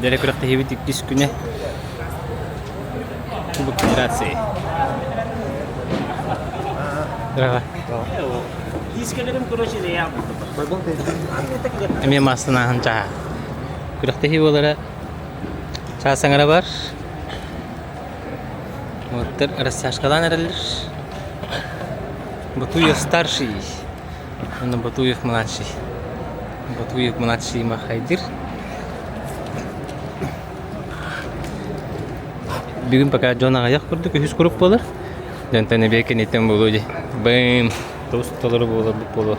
Дьэрэ күрэхтэһиибит иккис күнэ. Кубок Федерации. Эмиэ маастанааһын чааһа. Күрэхтэһии буолара чаас аҥара бар. Уоттар растяжкалаан эрэллэр. Батуев старший. Уонна Батуев младший. Батуев младший Махайдыр. Бүгүн пока дьон аҕыйах курдук үһүс куруук буолар. Дьонтон эбиэ кэнниттэн буолуо дии. Бым! Тоҕус толору буоларбыт буолуо.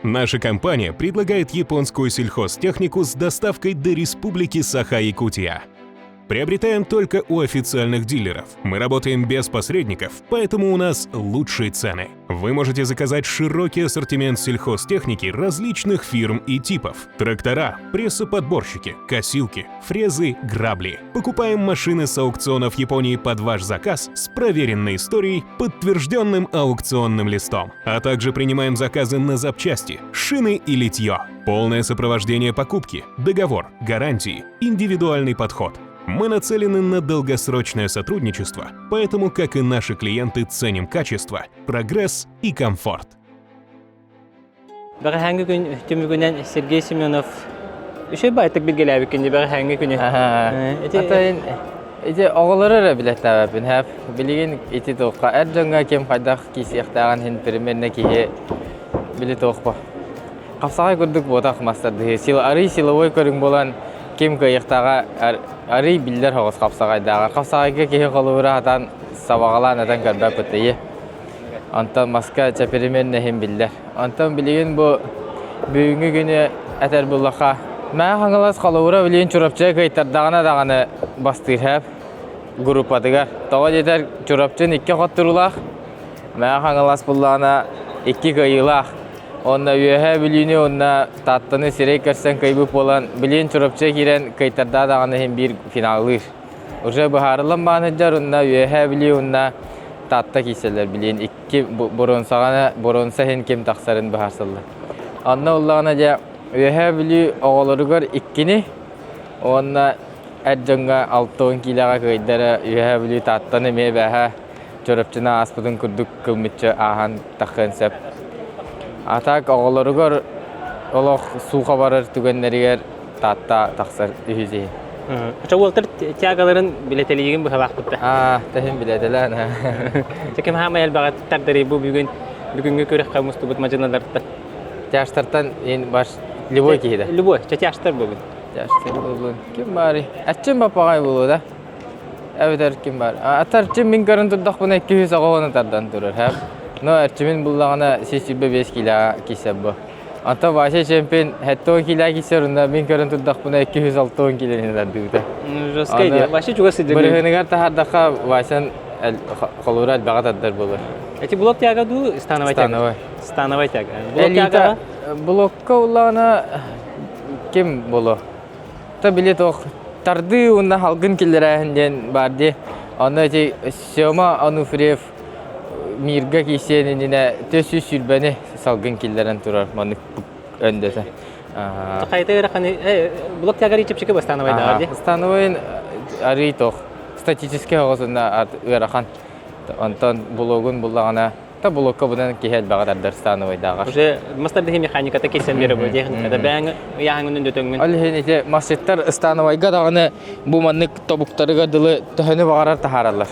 Наша компания предлагает японскую сельхозтехнику с доставкой до Республики Саха-Якутия. Приобретаем только у официальных дилеров. Мы работаем без посредников, поэтому у нас лучшие цены. Вы можете заказать широкий ассортимент сельхозтехники различных фирм и типов. Трактора, прессоподборщики, косилки, фрезы, грабли. Покупаем машины с аукционов Японии под ваш заказ с проверенной историей, подтвержденным аукционным листом. А также принимаем заказы на запчасти, шины и литье. Полное сопровождение покупки, договор, гарантии, индивидуальный подход. Мы нацелены на долгосрочное сотрудничество, поэтому, как и наши клиенты, ценим качество, прогресс и комфорт. Бэҕэһээҥҥи күн түмүгүнэн Сергей Семенов үчүгэй баайтык билгэлээбиккин дии бэҕэһээҥҥи күнү. Ити ити оҕолору эрэ билэттээбэппин хэп. Билигин ити туохха эр дьоҥҥо ким хайдах киисиэхтээҕин иһин примерно киһи били туохпа. Хапсаҕай курдук буотах мастардыһыы. Сил арый силовой көрүҥ буолан ким кыайыахтааҕа арый биллэр соҕус хапсаҕайдааҕар. Хапсаҕайга киһи холобура сатаан сабаҕалаан этэн көрбөппүт ыйы. Онтон маска чэпиримиэн иһин биллэр. Онтон билигин бу бүгүҥҥү күнү этэр буллахха, Мэҥэ Хаҥалас холобура билигин Чурапчыга кыайтардаҕына даҕаны бастыыр һээп группатыгар. Тоҕо диэтэр Чурапчын икки хотторуулаах, Мэҥэ Хаҥалас буллаҕына икки кыайыылаах. Уонна Үөһээ Бүлүүнү уонна Тааттаны сирэй көрсөн кыайбыт буолан, билигин Чурапчыга киирэн кыайтардаҕа даҕаны иһин биир финаллыыр. Уже быһаарыллан баан сылдьар уонна Үөһээ Бүлүү уонна Таатта киирсэллэр билигин икки боруонсаҕа боруонса иһин ким тахсарын быһаарсаллар. Онно ыллаҕына дьэ Үөһээ Бүлүү оҕолоругар иккини уонна эр дьоҥҥо 60 киилэҕэ кыайдара Үөһээ Бүлүү Тааттаны эмиэ бээһэ Чурапчыны ааспытын курдук кылмыччы ааһан таххыан сөп. А так оҕолоругар олох сууха барар түгэннэригэр Таатта тахсар үһү дии. Очо уолтар тягаларын билэтэлиигин быһалаахпытта. Аа, тэһин билэтэлээн. Чэ ким хаамай элбэҕи тардарый бу бүгүн бүгүҥҥү күрэххэ мустубут мадьыналартан. Тяжтартан ин баш любой киһи да. Любой, чэ тяжтар бүгүн. Тяжтар буолун. Ким баарый? Аччым бапаҕай буолуо да. Эбэтэр ким баар? Ата Эрчим мин көрөн турдахпына 200 тардан турар. Һэ. Но Эрчимин буллаҕына 125 киилэҕэ киирсэр бу. Ата Вася чемпион 70 киилэҕэ киирсэр онно мин көрөн турдахпына 260 киилэни тардыбыта. Жесткий дии. Вася чугас сылдьар. Бырыһыныгар таһаардахха Васян холуура элбэҕэ тардар буолар. Эти блок тяга дуу, становая тяга? Становой. Становая тяга. Блок тягаҕа? Блокка уллаҕына ким боло? Та били туох тардыы уонна халгын киллэрээһин диэн баар дии. Онно ити Сема Ануфриев мирга киирсиэн иннинэ 420-ни салгын киллэрэн турар маннык өндөтө. Хайта ыараханы блок тягар чэпчэки бастановайдааҕар дии. Становойын арый тох статический оҕосунна ыарахан. Онтон блогун буллаҕына Та блокка будан киһи элбэҕи тардар становойдааҕар. Уже мастар механиката киирсэн биэрэ бу техниката бэйэҥ ыйааһыҥҥын дөтөҥҥүн. Ол иһин ити масчыттар становойга даҕаны бу маннык тобуктарыгар дылы төһөнү баҕарар таһаараллар.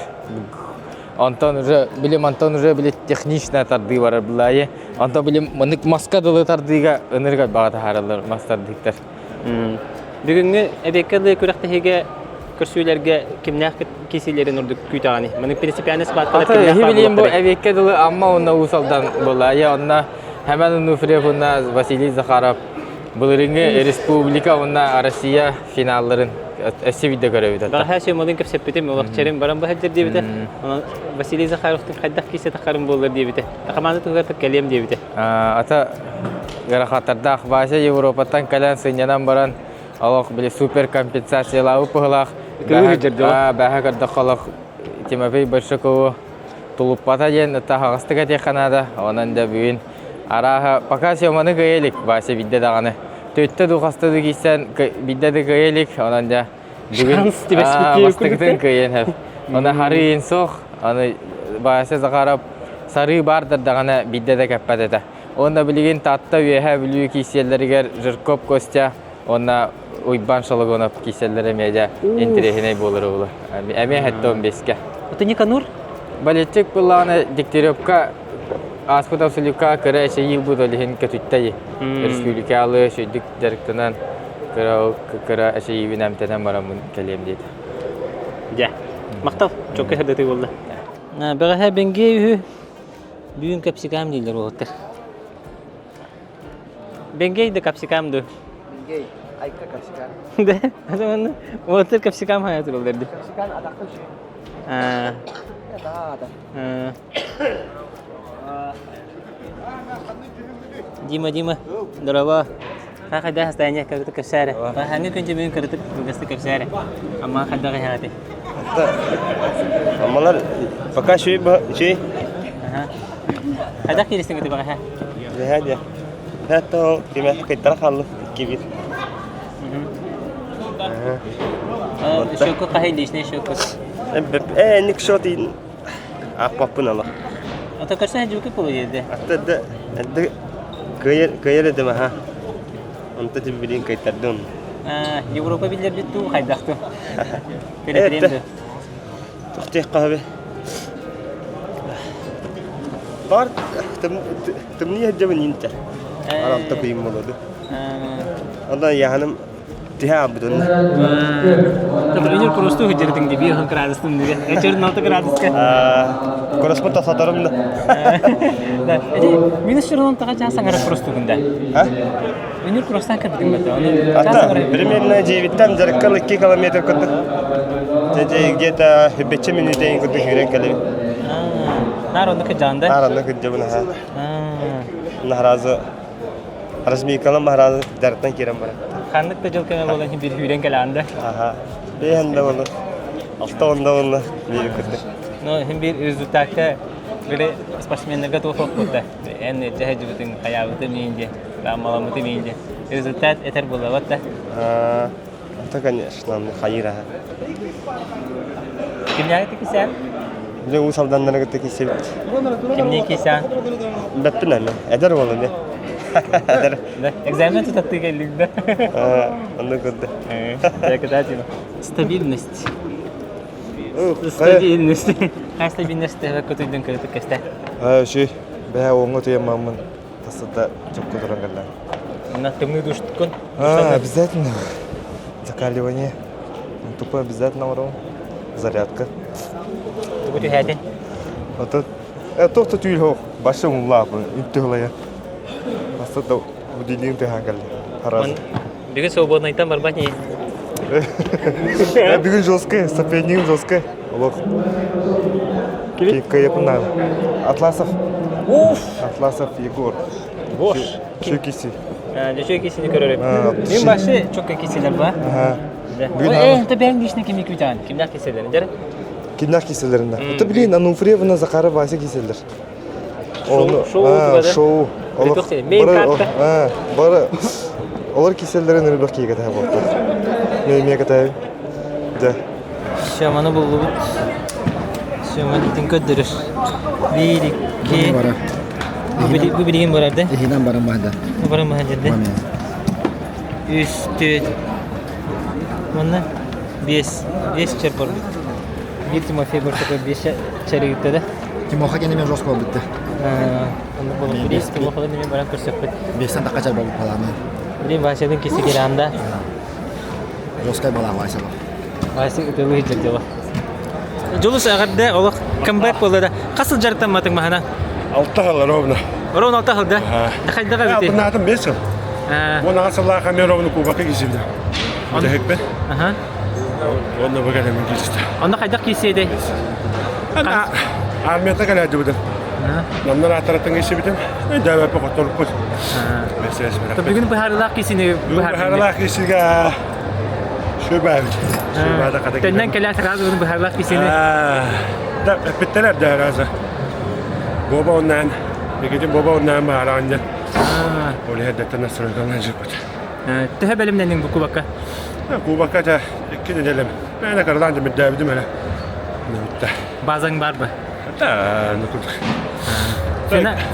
Онтон уже билим онтон уже били технично тардыы барар былайы. Онтон билим маннык маска дылы тардыыга ынырык элбэҕи таһаараллар мас тардыыктар. Бүгүҥҥү эбиэккэ дылы күрэхтэһиигэ көрсүүлэргэ кимнээх киисиилэрин ордук күүтэҕиний? Маннык принципиальный схваткалар Ата кимнээх эһи баар билиим бу буолуохтарай? эбиэккэ дылы Амма уонна Уус Алдан буолла. Онно Хэмэн Онуфриев уонна Василий Захаров былырыыҥҥы республика уонна Россия финалларын өссө биирдэ көрөбүт. Бэҕэһээ Семалыын кэпсэппитим, олохчерим баран баһылдьар диэбитэ. Онон Василий Захаровтын хайдах киисэ таххарым буоллар диэбитэ. Хамаанда туһугар кэлиэм диэбитэ. Ата ыарахаттардаах Вася Европаттан кэлэн сынньанан баран олох били суперкомпенсациялаабыт быһылаах бэһэ көрдөххө олох Тимофей Большакову тулуппата диэн таһаҕастык этиэххэ наада. Онон да бүгүн арааһа пока съеманы кыайа илик Вася бидде даҕаны. Төттө ду хаста ду киирсэн биирдэ да кыайа илик, онон дьэ бүгүн Шанс түбэспит бастакытын кыайан хэп. Оны харыйын суох, аны Вася Захаров сарыы баардар даҕаны биирдэ да кэппэт этэ. Уонна билигин Таатта Үөһээ Бүлүү киирсиэллэригэр Жирков Костя уонна Уйбаан Шологонов киирсэллэрэ эмиэ дьэ интэриэһинэй буолар буолар. Эмиэ хэттэ он бэскэ. Это Никанор? Болельщик буллаҕына Дегтяревка ааспыт абсолютка кыра эчэйии ылбыт ол иһин көтүттэй. Республикалы үчүгдүк дьарыктанан кыра кыра эчэйиибин эмтэнэн бараммын кэлиэм диэтэ. Дьэ, махтал, чокка сырдатыы буолла. Бэҕэһээ Бенгей үһү бүгүн капсикам дииллэр уолаттар. Бенгей да капсикам ду? Бенгей, айка капсикам. Да, аны уолаттар капсикам хайа тураллар ди. Капсикам атахта үчүгэй. Аа. Да, да. Дима, Дима, здорово. Хайда состояние, как ты кэпсээри? Ханны күн бүгүн кырытык кылгастык кэпсээри. Амма хайдах иһэҕитий? Аммалар пока үчүгэй үчүгэй. Хайдах кииристиҥ ити баҕаһа? Дьэ дьэ. Это кимэ кыйтара хааллым иккибит. Счёкку хаһый личный счёкку? Э, ник счет Ааппаппын ала. Ото көрсөн дьүүкү кулуйды. Атта да эрдэ кыайар кыайар этим аха. Онто ти билин кыйтардым. Европа биллэрбит дуу хайдах дуу? Перетрем дуу? Тохтиэх хаһабы. Бар тымныы сылдьабын интэ. Аралта кыйым болоду. Онон яһаным Тиһэ аабытын. Например, просто хыдьырдыҥ ди биир градустын дигэ. Эчерин 6 градуска. Короспут тасатарым да. Да. Эти минус черон таға чаас аңара просто күндә. А? Өнүр кросстан кірдің бәті. Ата, примерно 9-тен жарыккал 2 километр курдук. Же где-то бече минутен курдук жүрен келебин. Нар онны кыжаанда. Нар онны кыжабын аха. Наразы Размейкалан маһарааны дьарыктан киирэн барар. Ханнык да дьыл кэмэ буолан биир сүүрэн кэлэҕин да? Аха. Биэһэн да буолла. Алта уон да буолла биир курдук. Ну, иһин биир результакка били спортсменнарга туох да. Эн дьэһэ дьыбытын хайаабыты миин дьэ, маламмыты миин дьэ. Результат этэр буоллабат да? Это, конечно, хайыр аха. Кимнээҕи кисээн? Дьэ Уус Алданнары кытта киирсэбит. Кимнии кисээн? Бэппин аны. Эдэр уол ини. Эдэр. Экзамен тутаттыы кэллик да. Оннук курдук. Стабильность. Стабильность. Хай стабильность көтүйден кырытык кесте. Ши, бэһэ оҥо туйаммаммын тасыта чопку туран кэллэ. На тымныы душткун. А, обязательно. Закаливание. Тупо обязательно оҥоробун. Зарядка. Тугу түһээтин? Ото туох да түүл суох. Башы умлаапын үттү Аста да будильник тыһаан кэллэ. Харас. Бүгүн свободнайтан барбат не? Бүгүн жесткий, сопернигим жесткий. Олох. Кыйапынан. Атласов. Уф! Атласов Егор. Бош. Чөкиси. Чөкисини көрөрүм. Мен башы чөккө киселер ба. Э, это бәң лично кими күтән? Кимнәр киселер? Дер? Кимнәр киселеринде? Это блин, Ануфриевна Захара Вася киселер. Шоу, шоу шоу. Мейн карта. Бары олар киселерин өлбөх киге тәһә болду. Мен мега тәһә. Да. Шаманы булдубут. Шаман итин көддөрөр. Бир, икки. Бу билигин барар да? Иһинэн баран баһда. Баран баһда. Үс, төрт. Манна бес. Бес чер бар. Бир Тимофей бар такой бес чәригитте да. Тимоха кенеме жестко болбутты. Оннук болуп билейс, Тимохалар неме баран көрсөкпүт. Бестен такка чар болуп баланы. Билейм Васядын киси келанда. Жесткай бала Вася. Вася ытылы дьыла. Дьулус эҕэрдэ олох камбэк буолла да. Хас сыл дьарыктамматыҥ маһана? Алта сыл ровно. Ровно алта сыл да? Хайдах эбитий? Алтыннаатым бес сыл. Уон аҕыс сыллаах эмиэ ровно кубокка киирсибитим. Бүтэһикпин. Онно бу кэлэммин кииристэ. Онно хайдах киирсиэтэй? Армията кэлээдибитим. Намнар ааттараттан киирсибитим. Өйдөөбөппү хотторуппут. Бүгүн быһаарылаах киисини быһаарылаах киисигэ сүбээбит. Төннөн кэлэн сразу бүгүн быһаарылаах киисини. Да, эппиттэлэр да разы. Боба оннаан, икитин Боба оннаан быһаараҕын дьэн. Ол иһэрдэттэн настройкалаан жыппыт. Төһө бэлэмнэнниҥ бу кубокка? Кубокка дьэ икки неделям. Мээнэ кыралаан дьэмирдээбитим эрэ. Бүтте. Базаҥ бар бы? Да, ну курдук.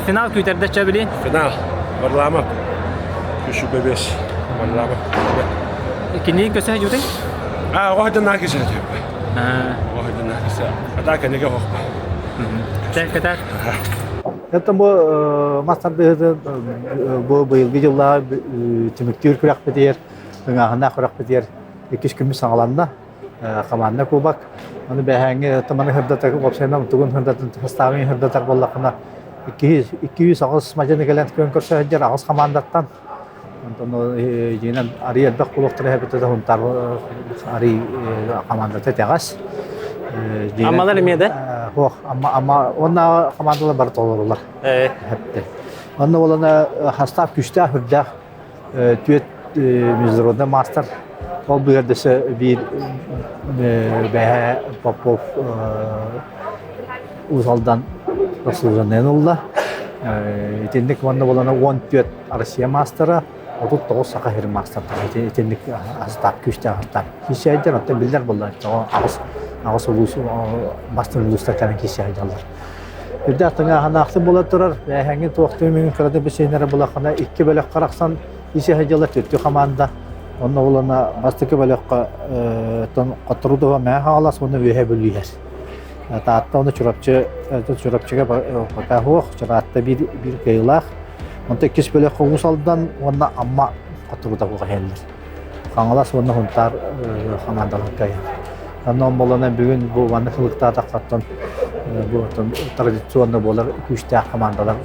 Финал күүтэрдэ чэ билин? Финал. Варламов. Үс бес. Варламов. Кинини көсө жутың? А, оҕо наакы сәтеп. Оҕо наакы Ата кэннигэ хохпа. Кэтэр. Это бу мас тардыһыытын бу быйылгы дьыллааҕы түмүктүүр күрэхпитигэр, ыҥааһыннаах күрэхпитигэр иккис күммүт саҕаланна. Команда кубок. Аны бэһээҥҥи таманы сырдатар, уопсайынан тугун сырдатын, составын сырдатар буоллаххына, 208 мадьыны кэлэн күөн көрсө сылдьар аҕыс командаттан. Онтон дьиҥинэн арый элбэх буолуохтара эбитэ да Сунтаар арый командата итэҕэс. Аммалар эмиэ да? Суох, Амма, Амма уоннааҕы командалар бары толорулар. Эпти. Онно буолана состав күүстээх, үрдээх түөрт международный мастер. Ол быһар дөссө биир бэһэ Попов Уус Алдан заслуженныйын ылла. Итинник уонна буолана 14 Россия маастара, 39 Саха сирин маастардара. Итинник састаап күүстээх састаап киирсээддэр. Оттон биллэр буолла, аҕыс аҕыс улуус бастыҥ улуустар кэлэн киирсэ сылдьаллар. Үрдээх тыҥааһынаахтык буола турар. Бээһэҥҥин туохтуу миҥин кырата бисиэннэрэ булаххына икки бөлөх харахсан ис сылдьаллар түөртүү команда. Онно булана бастакы бөлөххө Хотторудова Мэҥэ Хаҥалас уонна Үөһээ Бүлүү иһэр. Таатта уонна Чурапчы Чурапчыга пока суох, Чараатта биир биир кыайыылаах. Онтон иккис бөлөххө Уус Алдан уонна Амма хотугута иһэллэр. Хаҥалас уонна Сунтаар хамаандалар кыайан. Онон буолана бүгүн бу маннык сылыктаатаххаттан бу традиционно буолар күүстээх командалар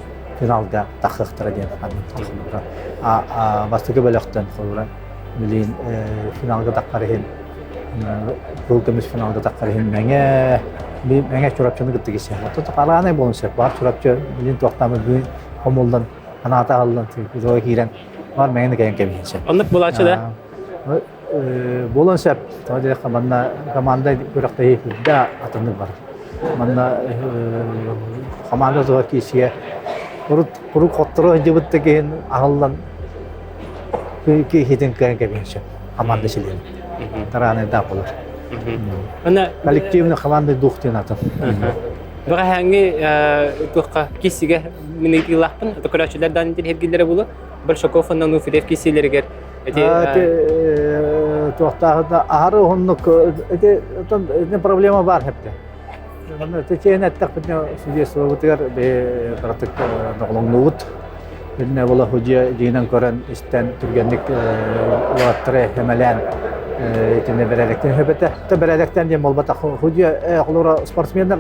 финалга тахсыахтара диэн бастакы бөлөхтөн холобура билигин финалга таххар иһин Кыһыл көмүс финалга таххар иһин Мэҥэ Мэҥэ Чурапчыны кытта киирсиэх. Оттон хараанай буолун сөп. Баар Чурапчы билин туохтаамы бүгүн хомуллан, санаата аһыллан тыга киирэн баар Мэҥэни кэйэн кэбиһин сөп. Оннук буолааччы да? Буолуон сөп. Тоҕо диэтэххэ манна команда күрэхтэһии да атыннык барар. Манна команда туһа киирсигэ урут куруук хотторо сылдьыбыт да киһин аһыллан киһитин кыайан кэбиһин сөп. Команда чилиэн. Тараанайдаах болар. Ана коллективный команда дух диэн атын. Бэҕэһээҥҥи туохха киссигэ мин ыйытыылаахпын, көрөөччүлэр даан интириэһиргииллэрэ буолуо. Большаков уонна Нуфилев киссиилэригэр ити туохтааҕыта аһары уһуннук ити ити проблема баар хэптэ. Течение эттэхпитинэ судействобытыгар биһи кыратык доҕолоҥнуубут. Иннэ була судья дьиҥинэн көрөн истэн түргэнник уолаттары эмэлээн итини бэрээдэктэн сөбөтө. Бэрээдэктэн диэн буолбатах. Судья холобура спортсменнар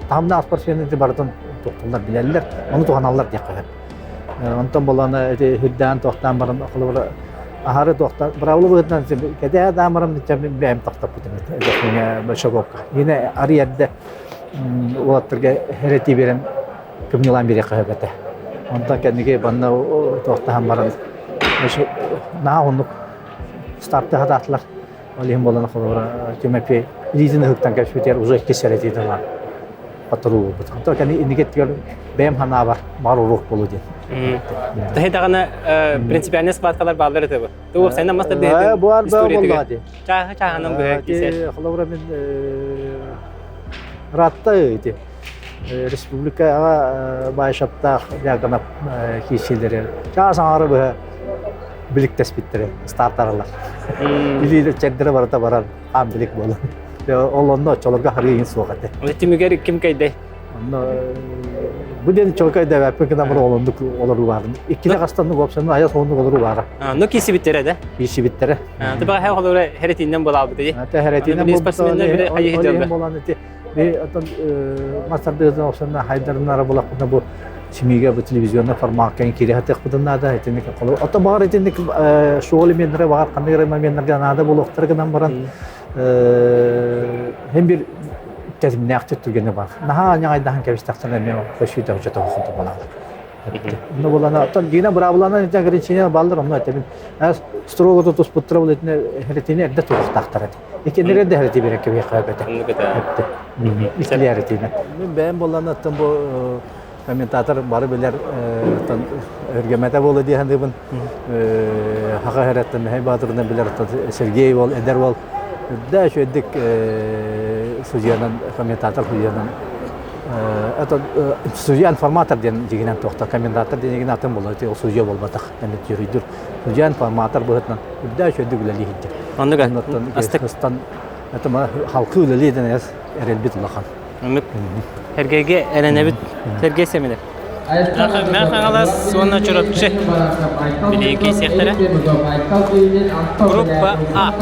таһымнаах спортсменнар барытын туохтуллар билэллэр, ону туһаналлар диэххэ сөп. Онтон буолан ити үрдээн туохтаан баран холобура аһары туохтаан быраабыла быһыытынан кэтээ даамарам бэйэм тохтоппутум Большаковка. Ине арый эрдэ уолаттарга эрэтии биэрэн кымньылаан биэриэххэ сөп этэ. Онтон кэнники банна туохтаһан баран наһаа оннук старты хатаатылар. Ол иһин буолан холобура Тимофей илиитин ыһыктан кэпсэппитигэр уже иккис эрэтиитин ылан хотторуу буолбут. Онтон кэнни инникиттигэр бэйэм санаабар баар уруок буолуо диэн. Таһы даҕаны принципиальный схваткалар бааллар этэ бу. Ту уопсайынан мас тардыһытын Буар историятыгар. Чааһы чааһынан быһа кисэр. Холобура мин Ратта ити республикаҕа баайшаптаах Дьяконов киирсиилэри чаас аҥаара быһа биликтэспиттэрэ стартаралар. Илиилэр чэрдэрэ барыта барар аан билик буолан. Ол онно оччолорго харыы суох этэ. Түмүгэр ким кэйдэй? Онно бу диэн чолкай дэбэппин гынан баран олоннук олоруу баарын. Иккини хастаннык уопсанын айас оннук олоруу баара. Ну киисибиттэрэ да? Киисибиттэрэ. Тыба хэ холоро херетиннен булаабыт ди. Ата херетиннен булбут. Болан ити Би отон мастардыытын охсонно хайдарынара булахпытына бу СМИ-ге бу телевизионный формакка киире хатыахпытын наада итинник ото баҕар итинник шоу элеменнere баҕар ханнык эрэ моменнарга наада буолуохтара гынан баран һин бир тэтимнээхтик түргэнэ бар наһаа ньаҕайдаһан кэбистэхтэринэ эмиэ көсүүтэ хочото буолаалар Онно буолана, оттон Дина быраабыланан ити ограничение бааллар, онно этебин. Строго тутуспуттара ол итини херетини эрдэ туруохтаахтар этэ. Иккиннэрэ да херети берекке биэхэ эбэтэ. Иккилэр этине. Мен бэйэм буолланыттан бу комментатор бары билэр өргөмөтө буолуо дии саныыбын. Хаха Хэрэттэн Мэхэй Баатырынан билэр Сергей уол, эдэр уол үрдэ үчүгэйдик судьуйанан, комментатор судьуйанан это судья информатор диэн дьигинэн туохта комментатор диэн дьигинэн атын буолар ол судьуйа буолбатах эмит судья информатор быһытынан үрдэ үчүгэйдик үлэлии сылдьар. Оннук астык. Это халкы үлэлии дэнэс эрэлбит улахан. Оннук. Сергейге эрэнэбит. Сергей Семенов. Мэҥэ Хаҥалас уонна Чурапчы билигин киирсиэхтэрэ. Группа А.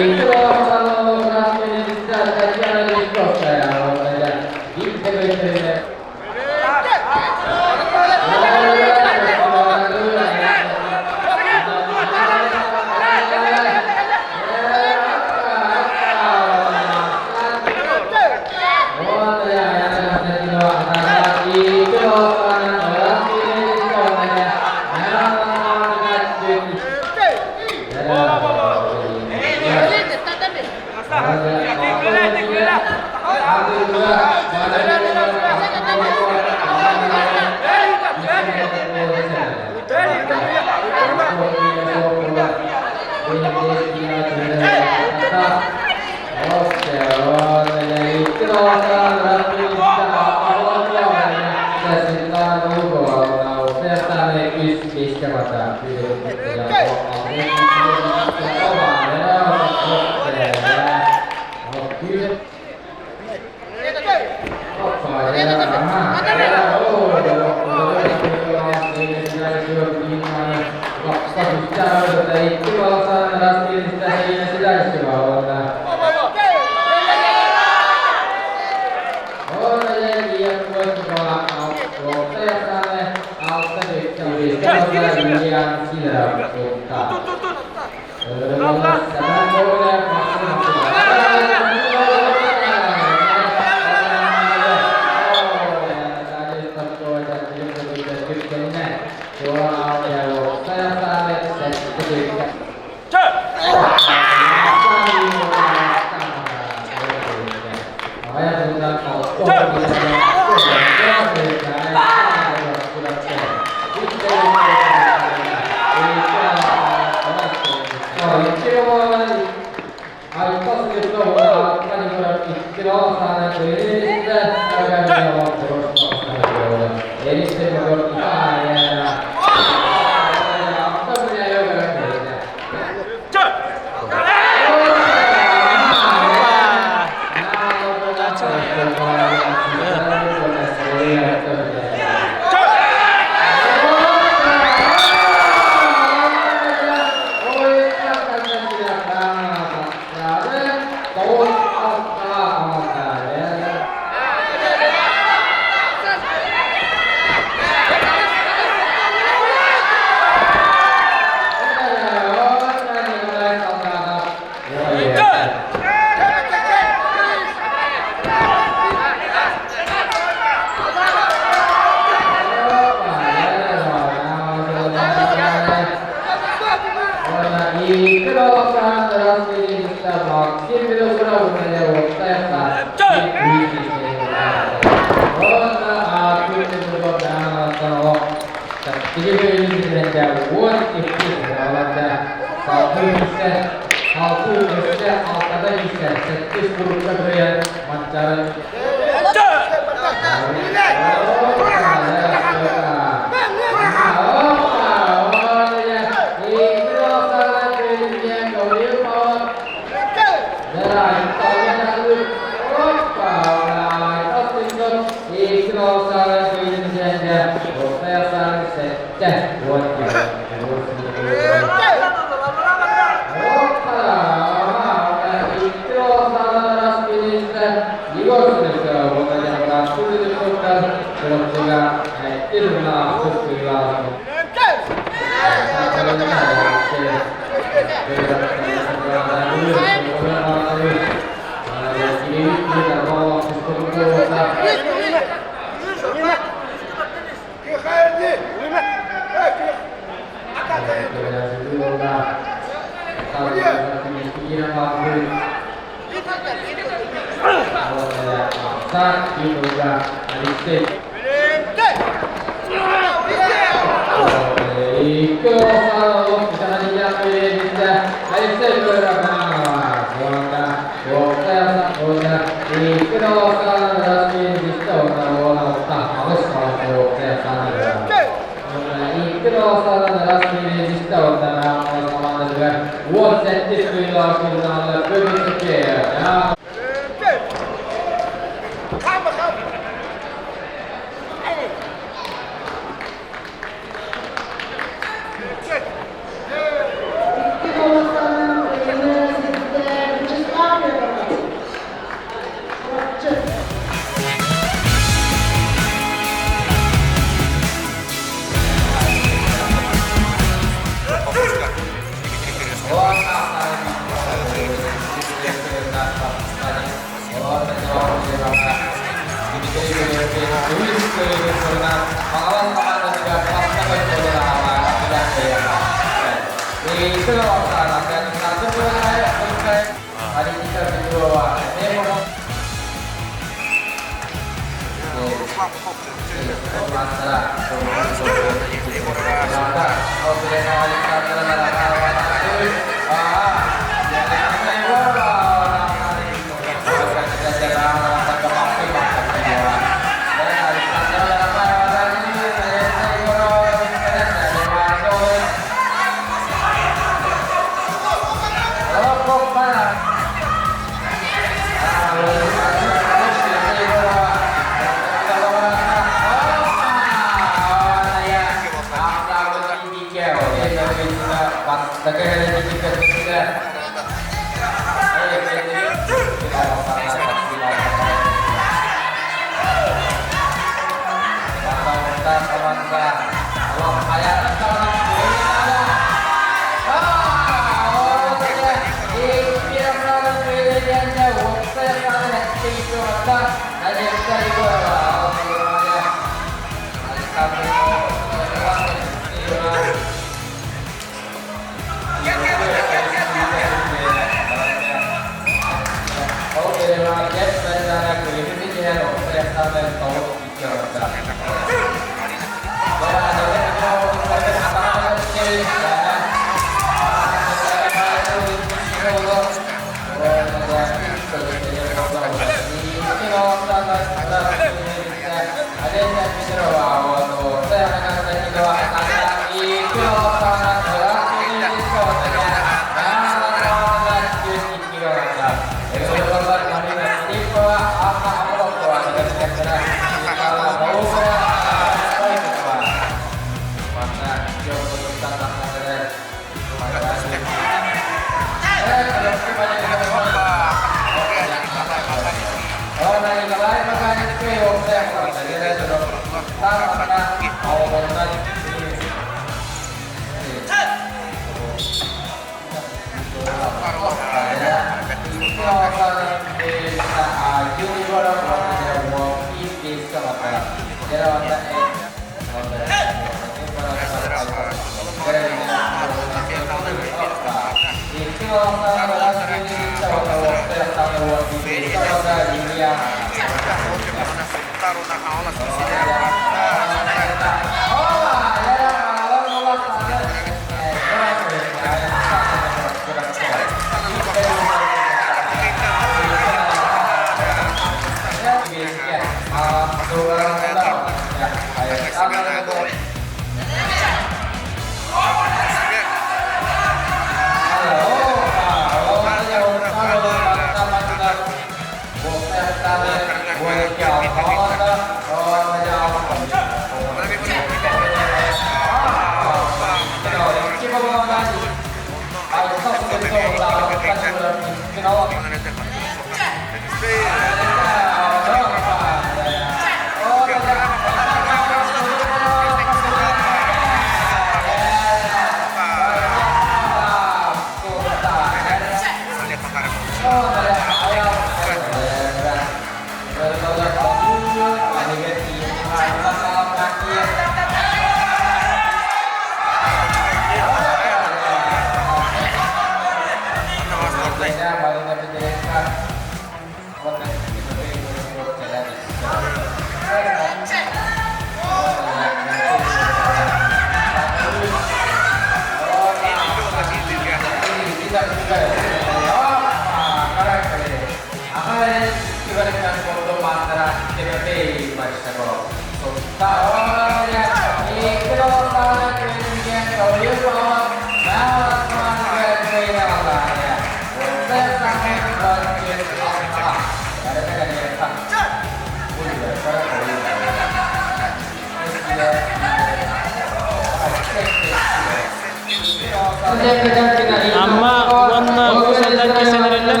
Амма уонна Уус Алдан киирсэнэрэллэр.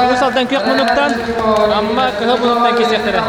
Уус Алдан күөх муннуктан, Амма кыһыл муннуктан киирсиэхтэрэ.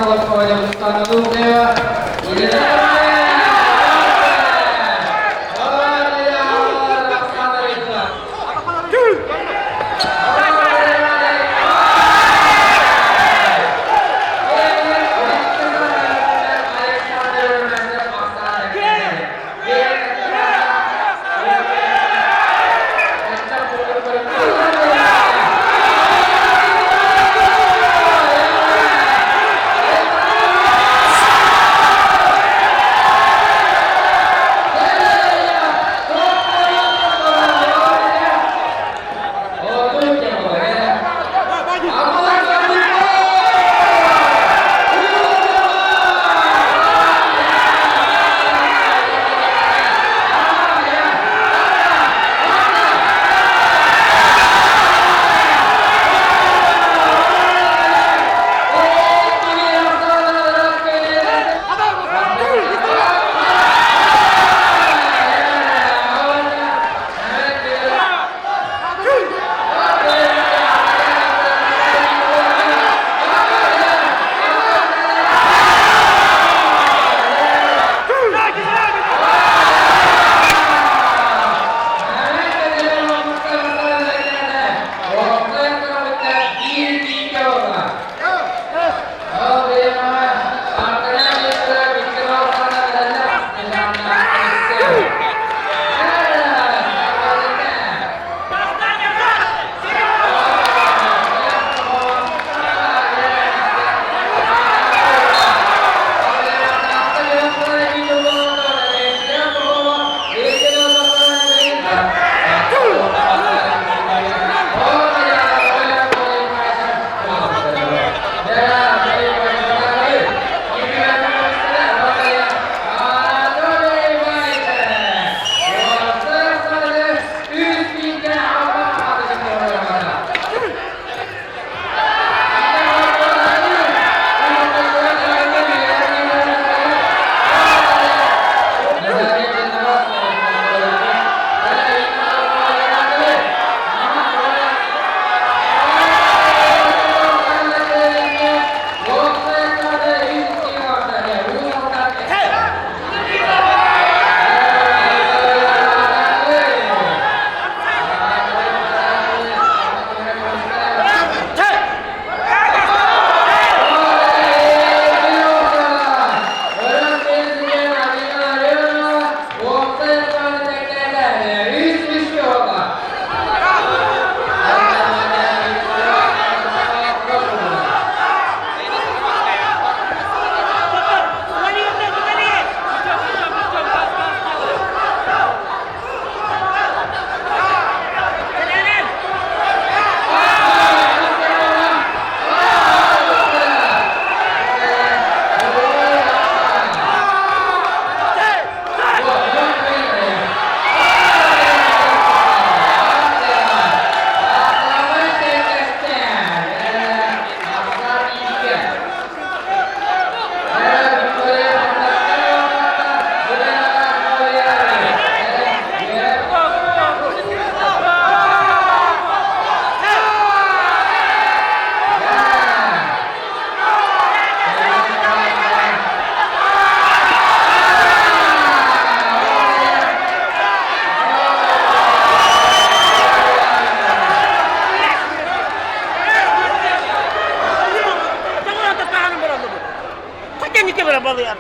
балыйар.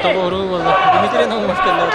Тоҕо буолла. Дмитрий Наумов кэллэ.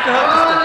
кыһыл түстэ.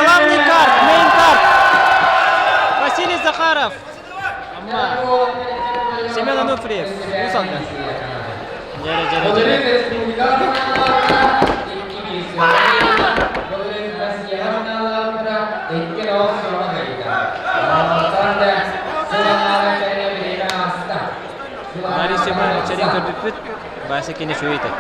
Главный карт, мейн карт. Василий Захаров. Амма. Семен Ануфриев. Уус Алдан. Дьэрэ, дьэрэ, дьэрэ. Мария Семеновна чэрин көрбүппүт, Вася кини үчүгэй этэ.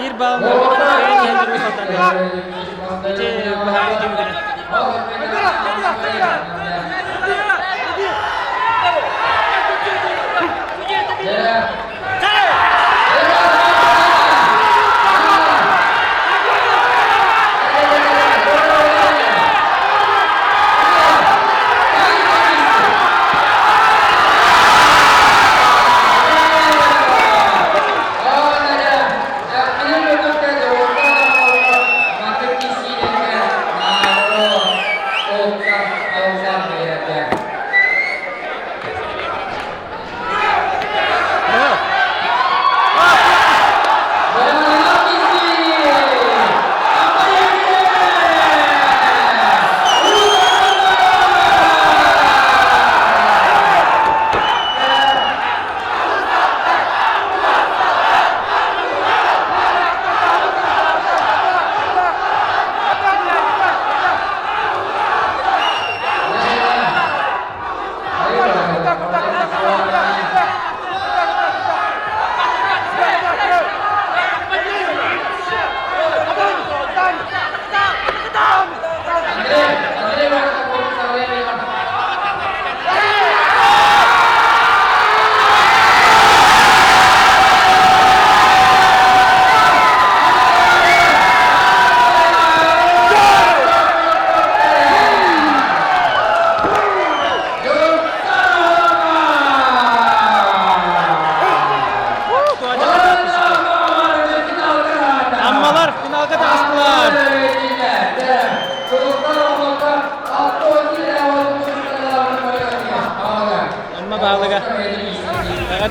Биир баллы кыайан иһэн Уус Ити быһаарыы түмүгүнэн.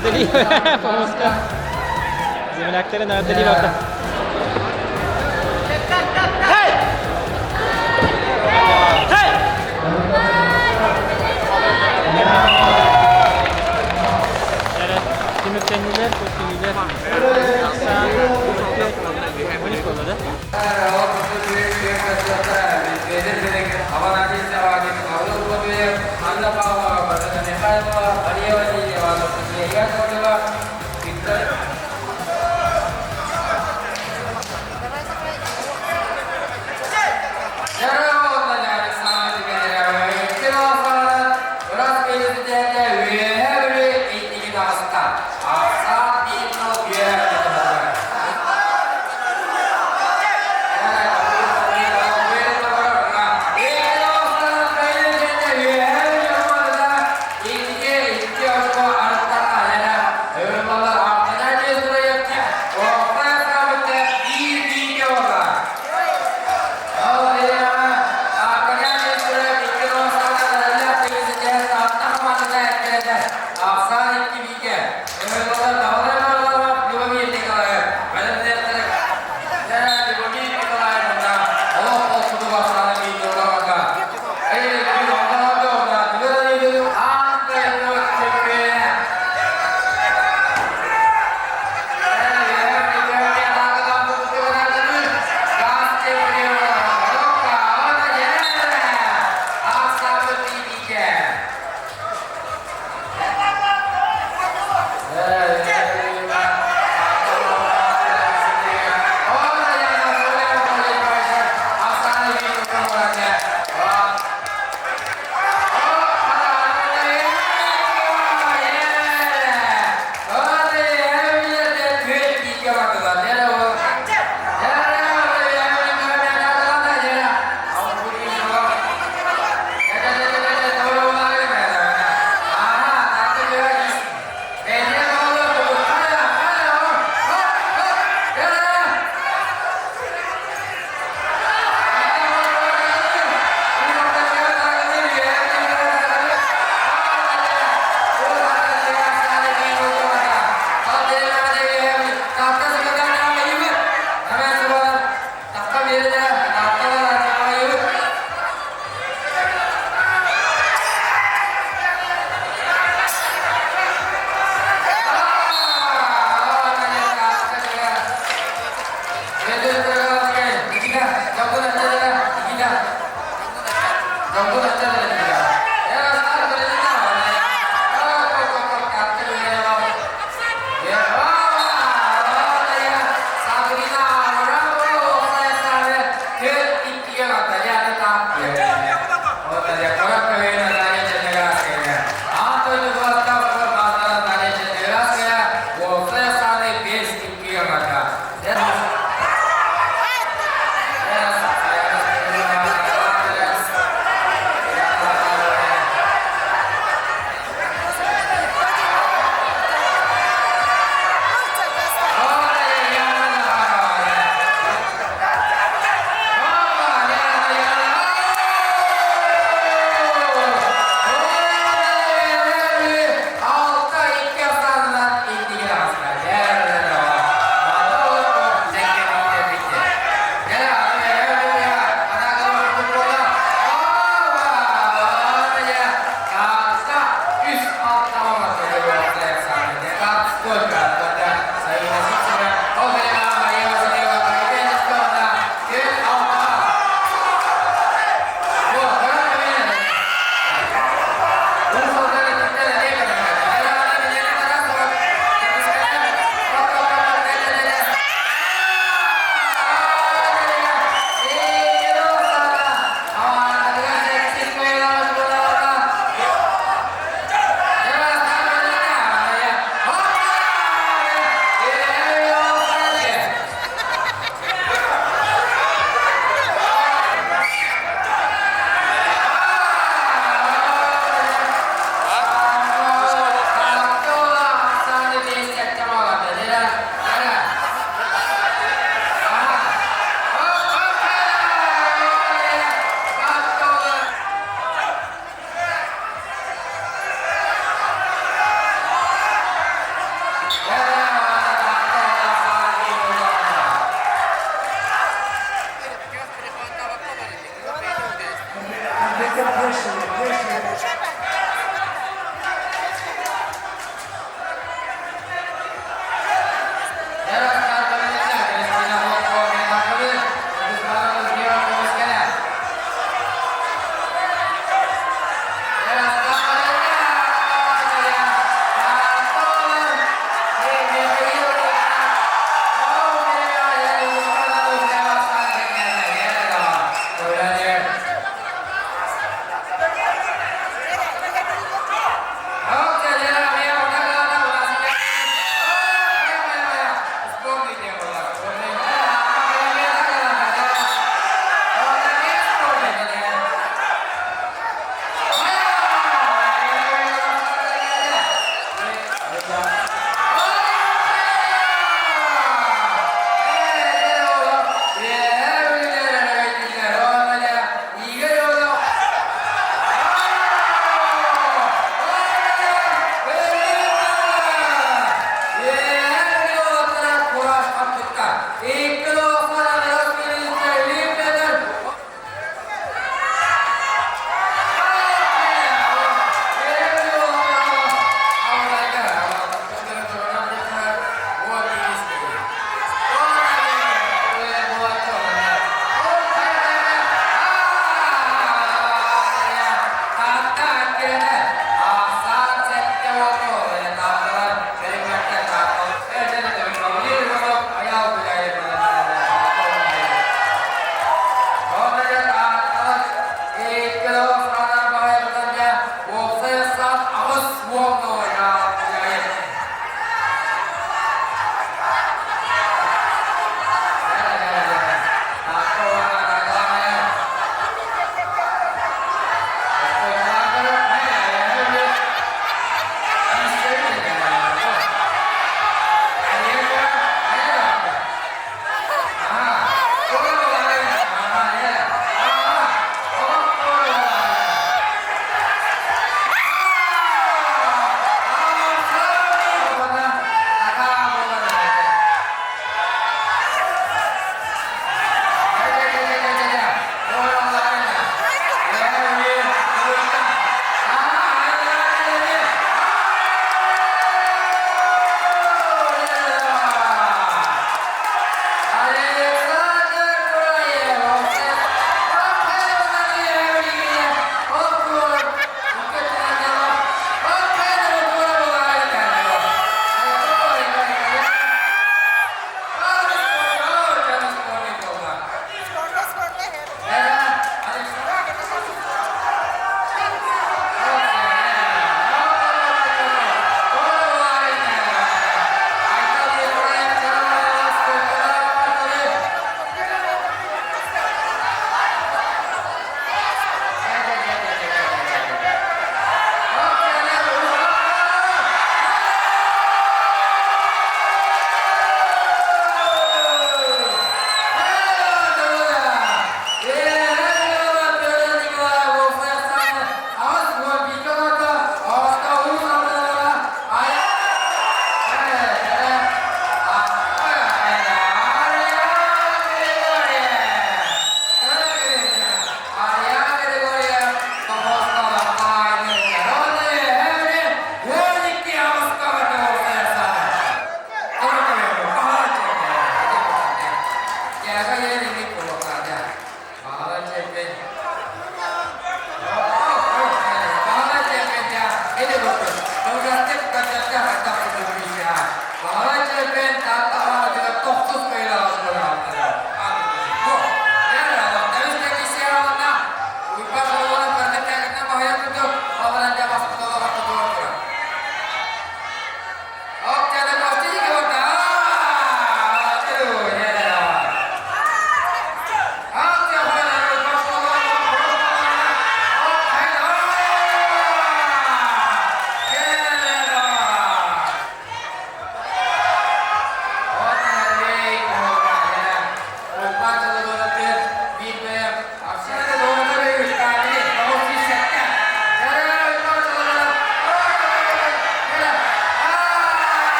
Эҕэрдэлии Помоска. Земляктарын эҕэрдэлии барда. Түмүктэннилэр, көрсүннүлэр. 13 буолла да?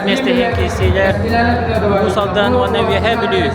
миэстэ иһин киирсиилэр Уус Алдан уонна Үөһээ Бүлүү.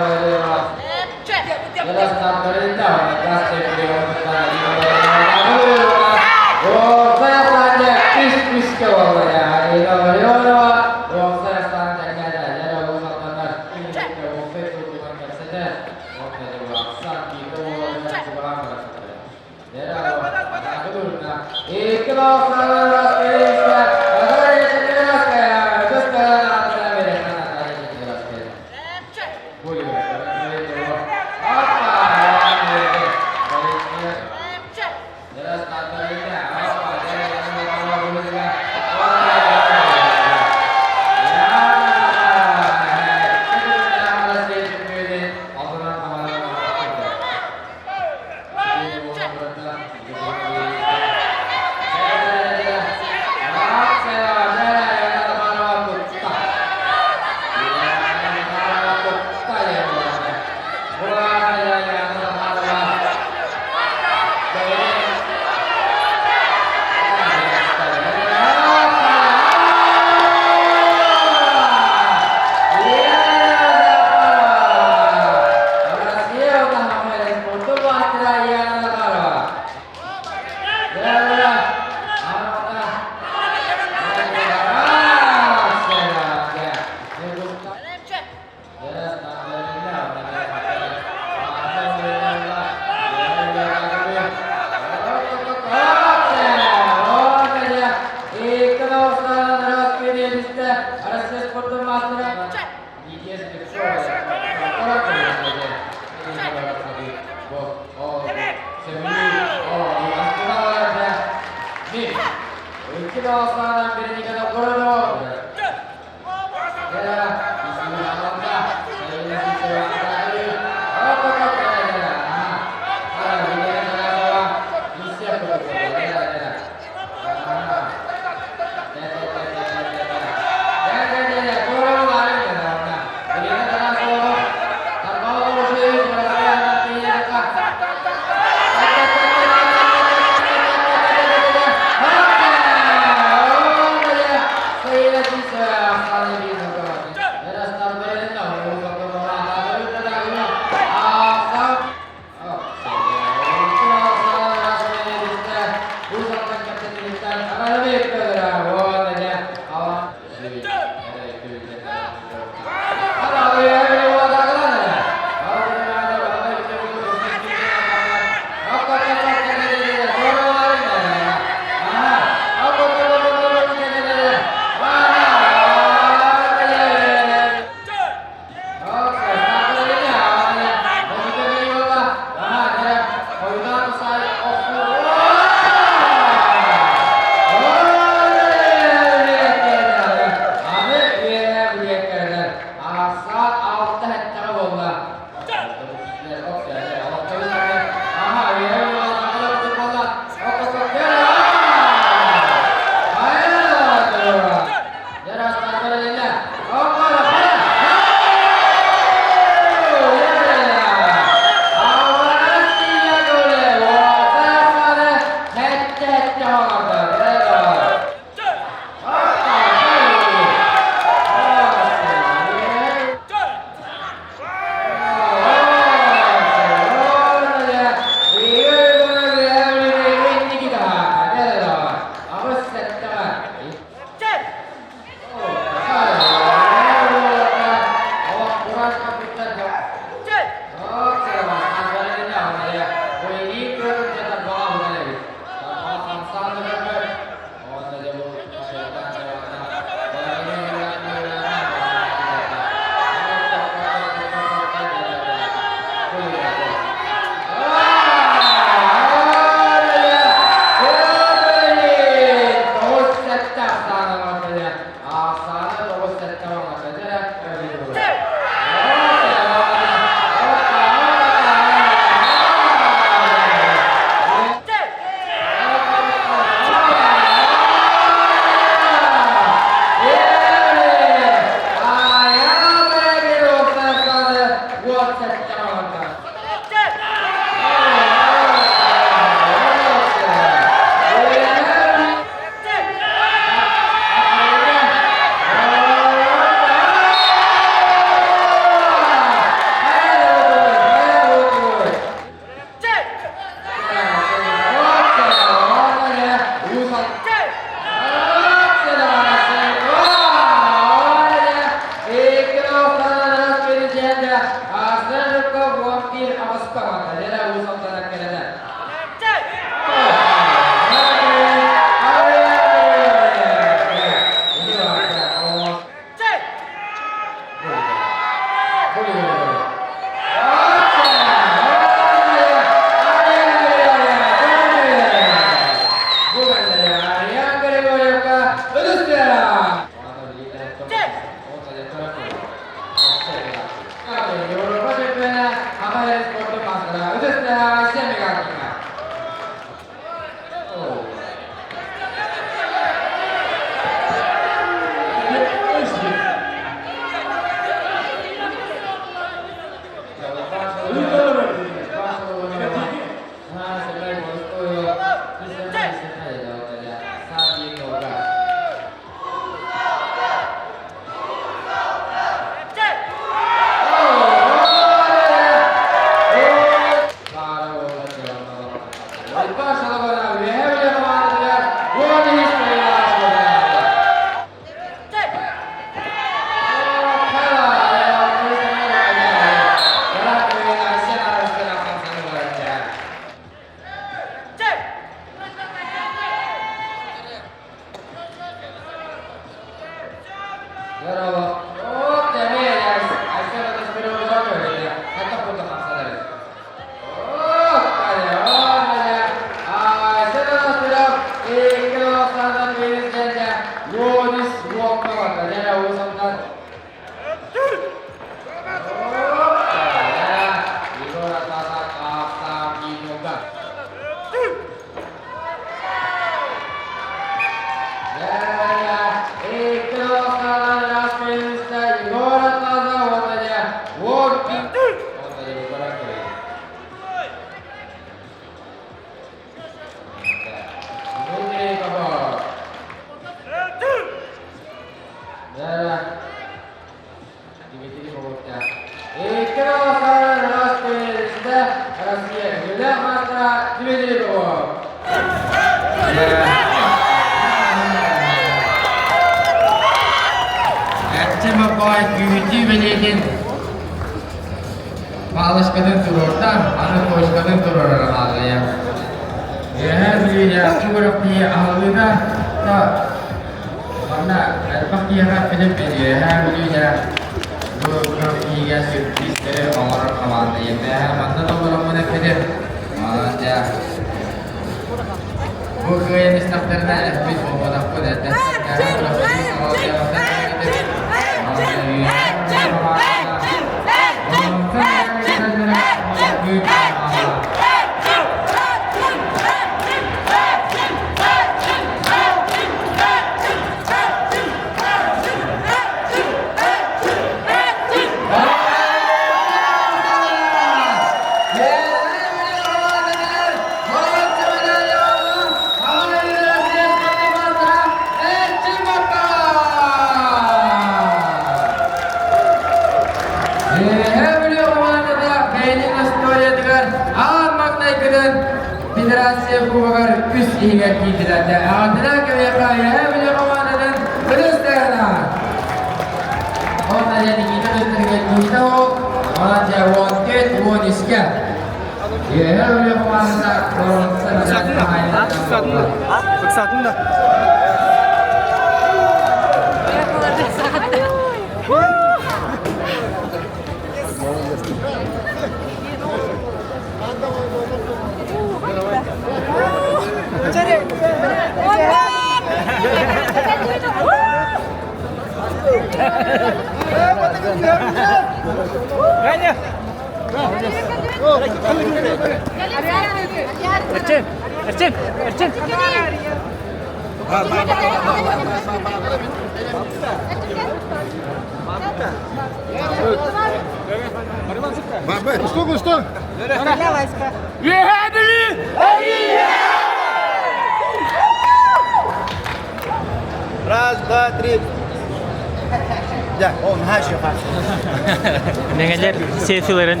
Мэҥэлэр селфиларын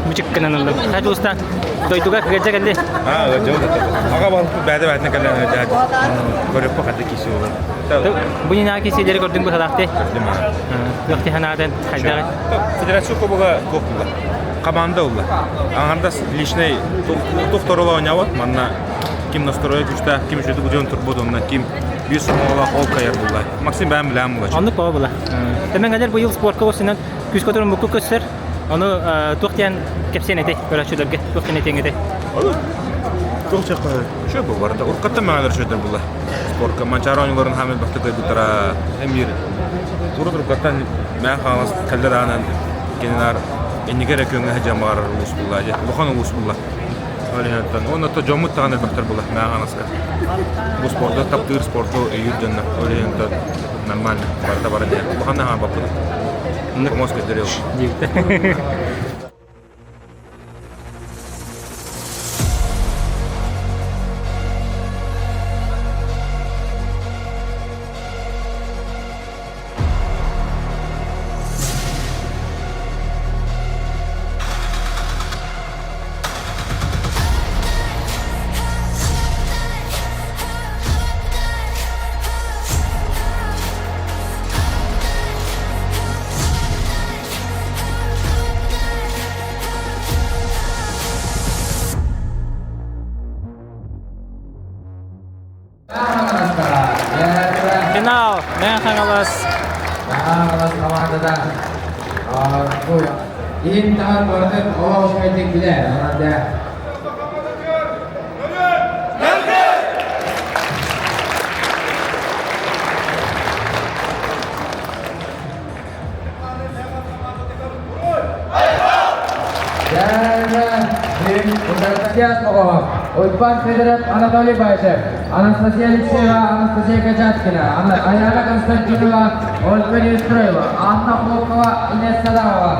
мүчүк гынан ыллым. Хат устан дойдуга кыгача кэлли. Аға балык бәді бәдіне кэлэн көрөппө хата киси olur. Бу нина кисилери көрдүң бу салахты. Лөхти ханаатын хайдагы. Федерация кубога көп була. Команда ылла. Аҥардас личный туох оонньообот, манна ким настройа күүстээх, ким үчүгэй удьуон турбут, онно ким биир сомоҕолоох ол кайар булла. Максим бэйэм билэм була. Оннук баа була. Тэмэҥэлэр быйыл спортка осынан күүскэ туруммукку көстөр. Ону туох диэн кэпсиэн этэй көрөөччүлэргэ? Туох диэн этиэҥ этэй? Туох чакка Үчүгэй бу барыта. Уруккаттан мэҥэлэр үчүгэйдэр була. Спортка Манчаары оонньууларын хаамай бахты кыайбыттара эмиир. Урут уруккаттан Мэҥэ Хаҥалас кэллэр аанан кинилэр инники эрэ күөҥҥэ сылдьан баҕарар улуус булла дьэ. Улахан улуус булла. Ол иһин уонна то дьоммут даҕаны элбэхтэр була Мэҥэ Хаҥаласка. Бу спорду таптыыр, спорту өйүүр дьоннор. Ол иһин нормально барыта баран иһэр. Улахан хаампаппыт. Мозг өйдөрүө. Финал Мэҥэ Хаҥалас. Хаҥалас хамаандата иһин таһан барытын олох үчүгэйдик билэр. Уйбан Федоров, Анатолий Баишев, Анастасия Алексеева, Анастасия Качаткина, Аяна Константинова, Ольга Неустроева, Анна Хлопкова, Инесса Адамова.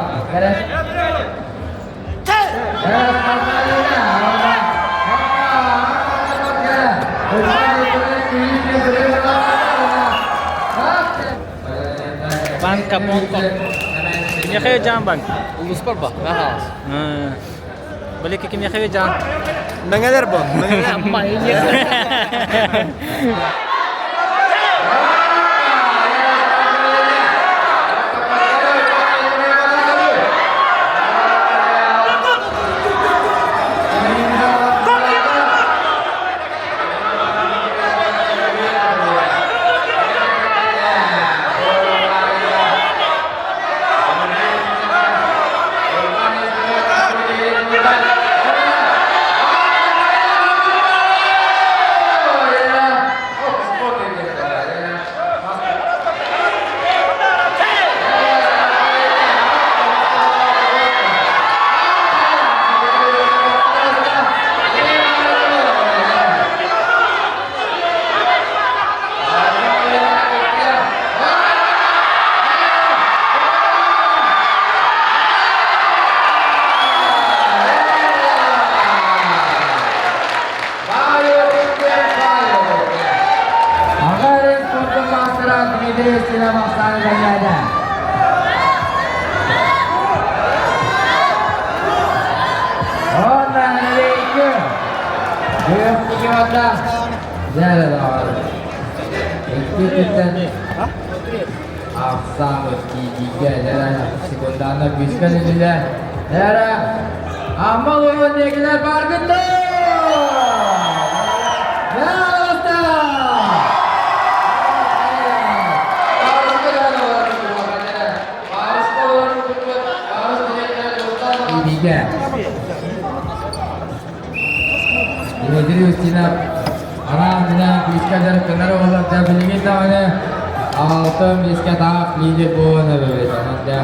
Банка Монко. Кимиэхэ жан банк? Улуспар ба, хаалас. Балеки кимиэхэ жан? Мэҥэлэр бу. Аҕа спордун маастара Дмитрий Устинов ахсааны бэлиэтээтэ. Уонна нэһилиэккэ Күөх Икки ахсаамыт киитиигэ секундаана күүскэ нилилэ. Нэрэ Амма улуун диэкилэр бааргыт Дмитрий Устинов анаан-минээн күүскэ дьарыктанар уолларда билигин даҕаны алтын миэскэ таах лидер буолан эбэбит. Онон да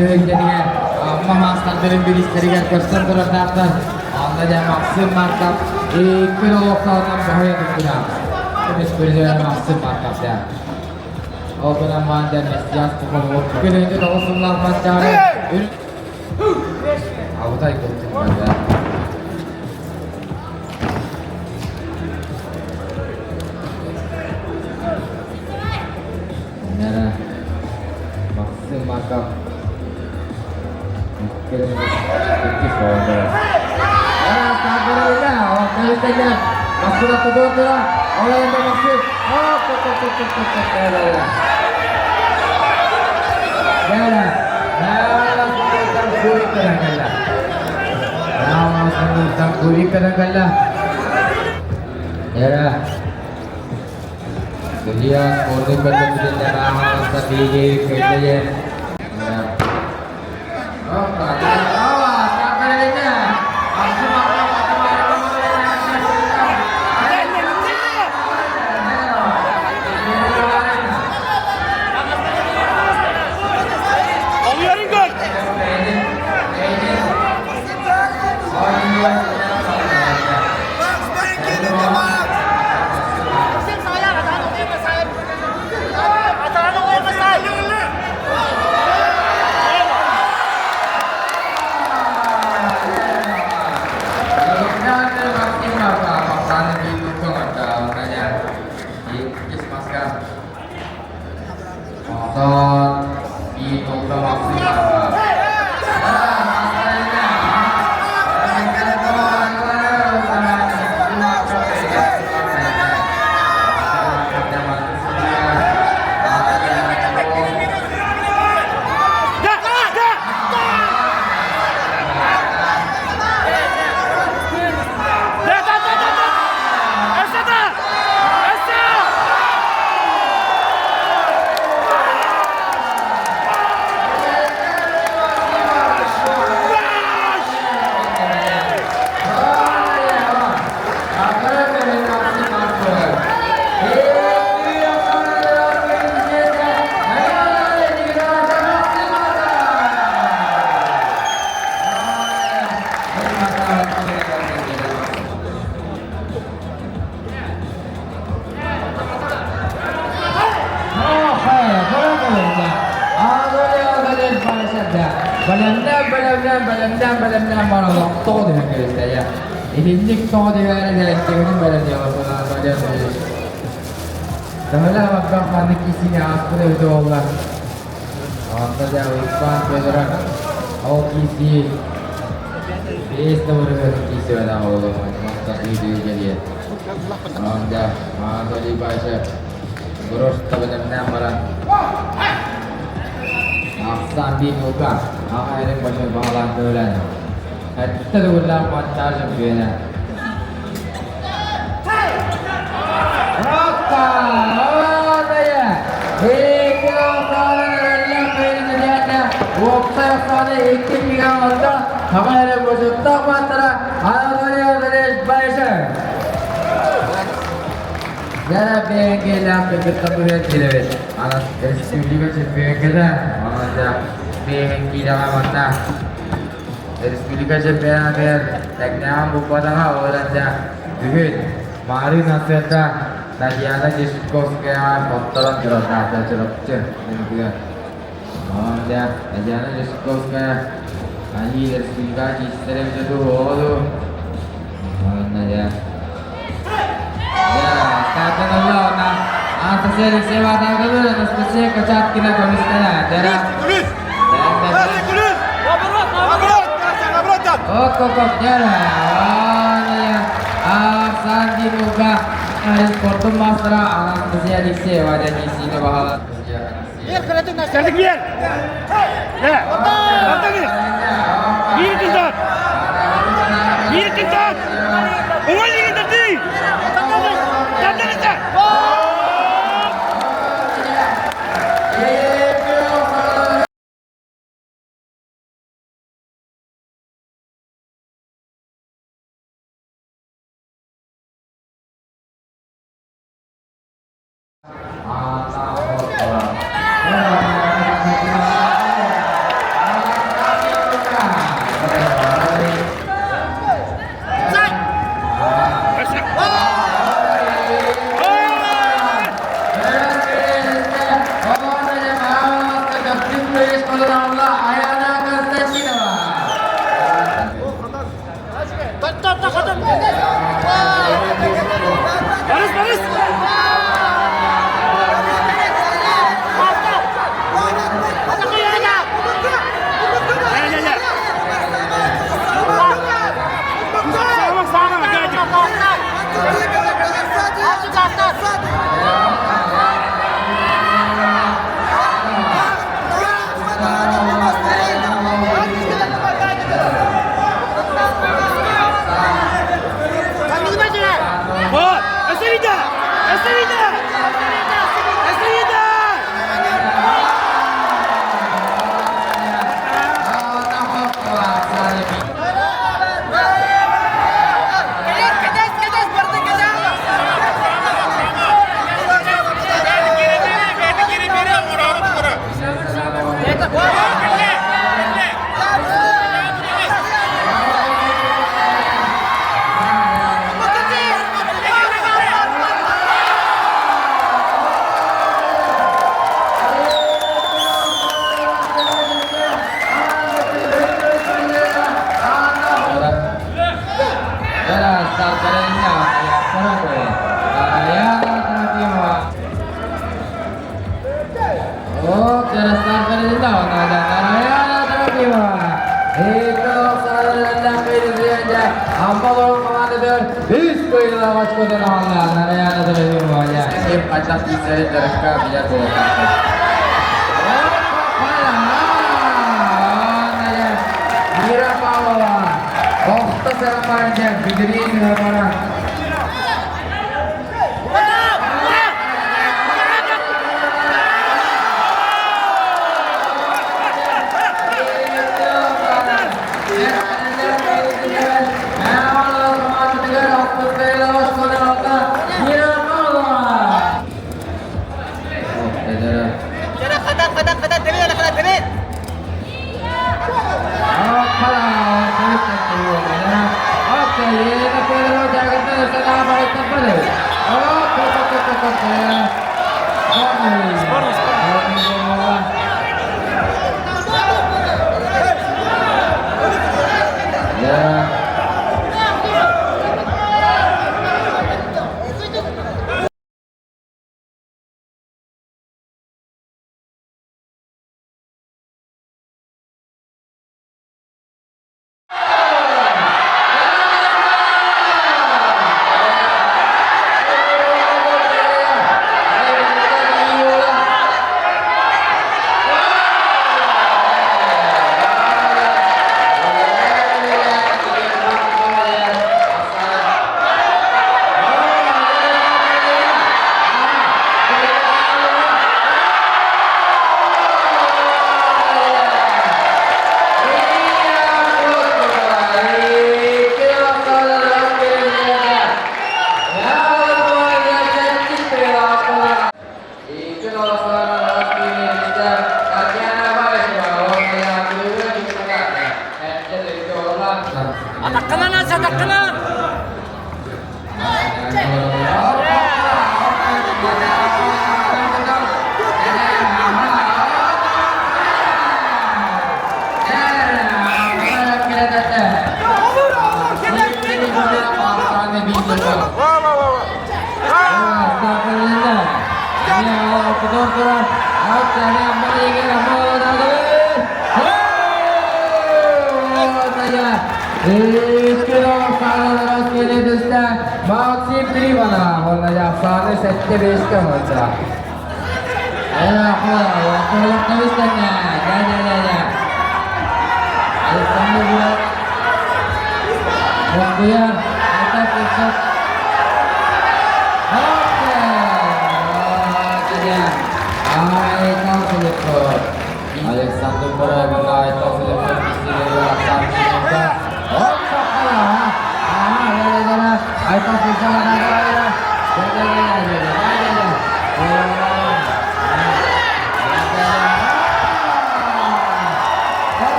түһүлгэтигэр Амма маастардарын бириистэригэр көрсөн турардаахтар. Онно дьэ Максим Марков икки олохтоохтон баһыйа туттуна. Көмүс призера Максим Марков дьэ. Ол гынан баан дьэ Мессиас Пухову күнүнчү тоҕус сыллаах Манчаары Абытай култун дьэ. Максим Марков иккис оонньуу.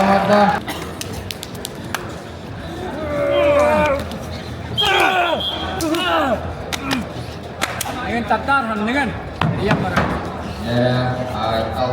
оҥордо. Нигин таптаар ханныгын. Ийэм барар. Айтал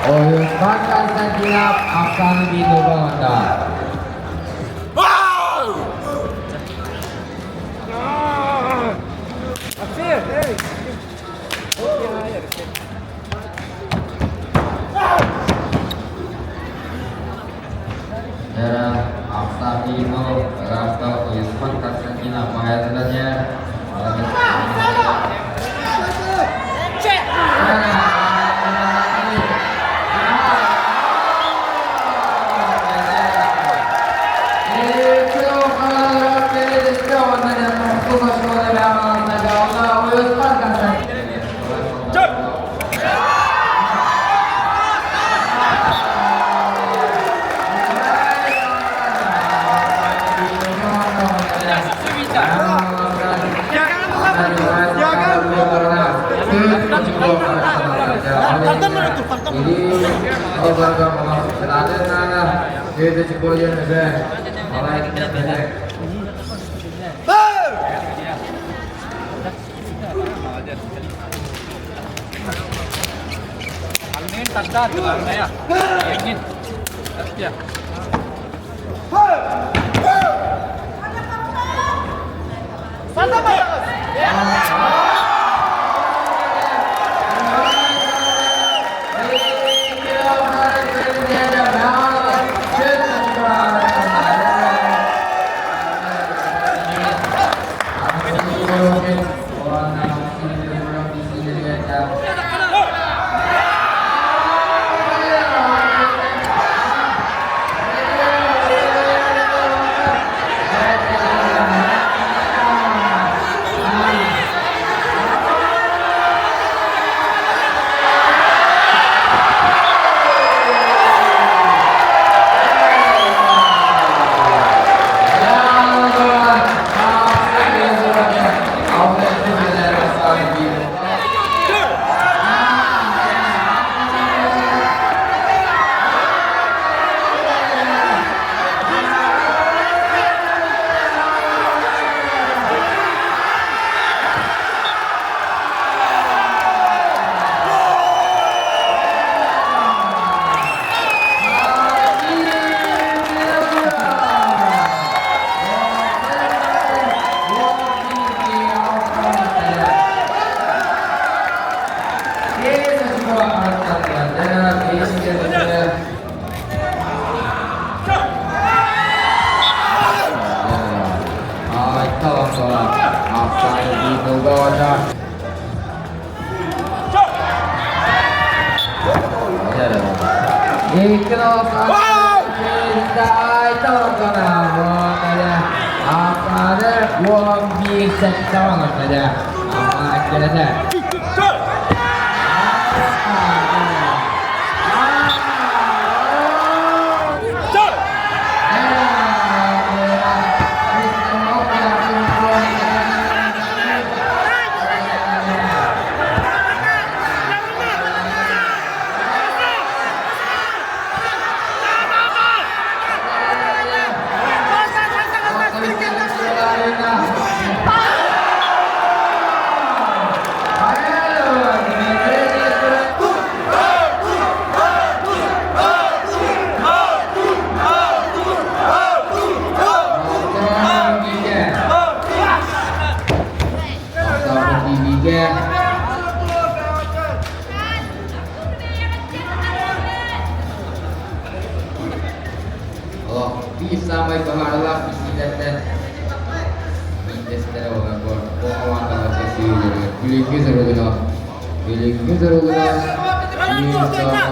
Oyundan Konstantinov Afsane bir onda. Afsane Rasta Oyundan Konstantinov Bayatılanya саамай баһааралаах киһилэртэн биирдэстэрэ буолар бу хамаандаларга сүүрүүлэригэр билиҥҥи туругунан билиҥҥи туругунан биир саамай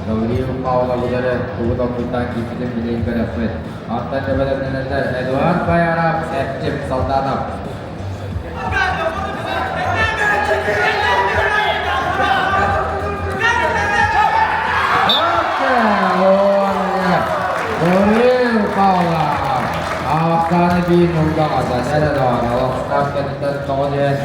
Гаврил Павловлары тугу толкуйдаан киирбитин билин көрөппүт. Онтон бэлэмнэнэллэр Эдуард Бояров, Эрчим Солдатов. Гаврил Павлов Ахсааны биир нурдаҕа эрэ олохтоох кэнниттэн тоҕо диэн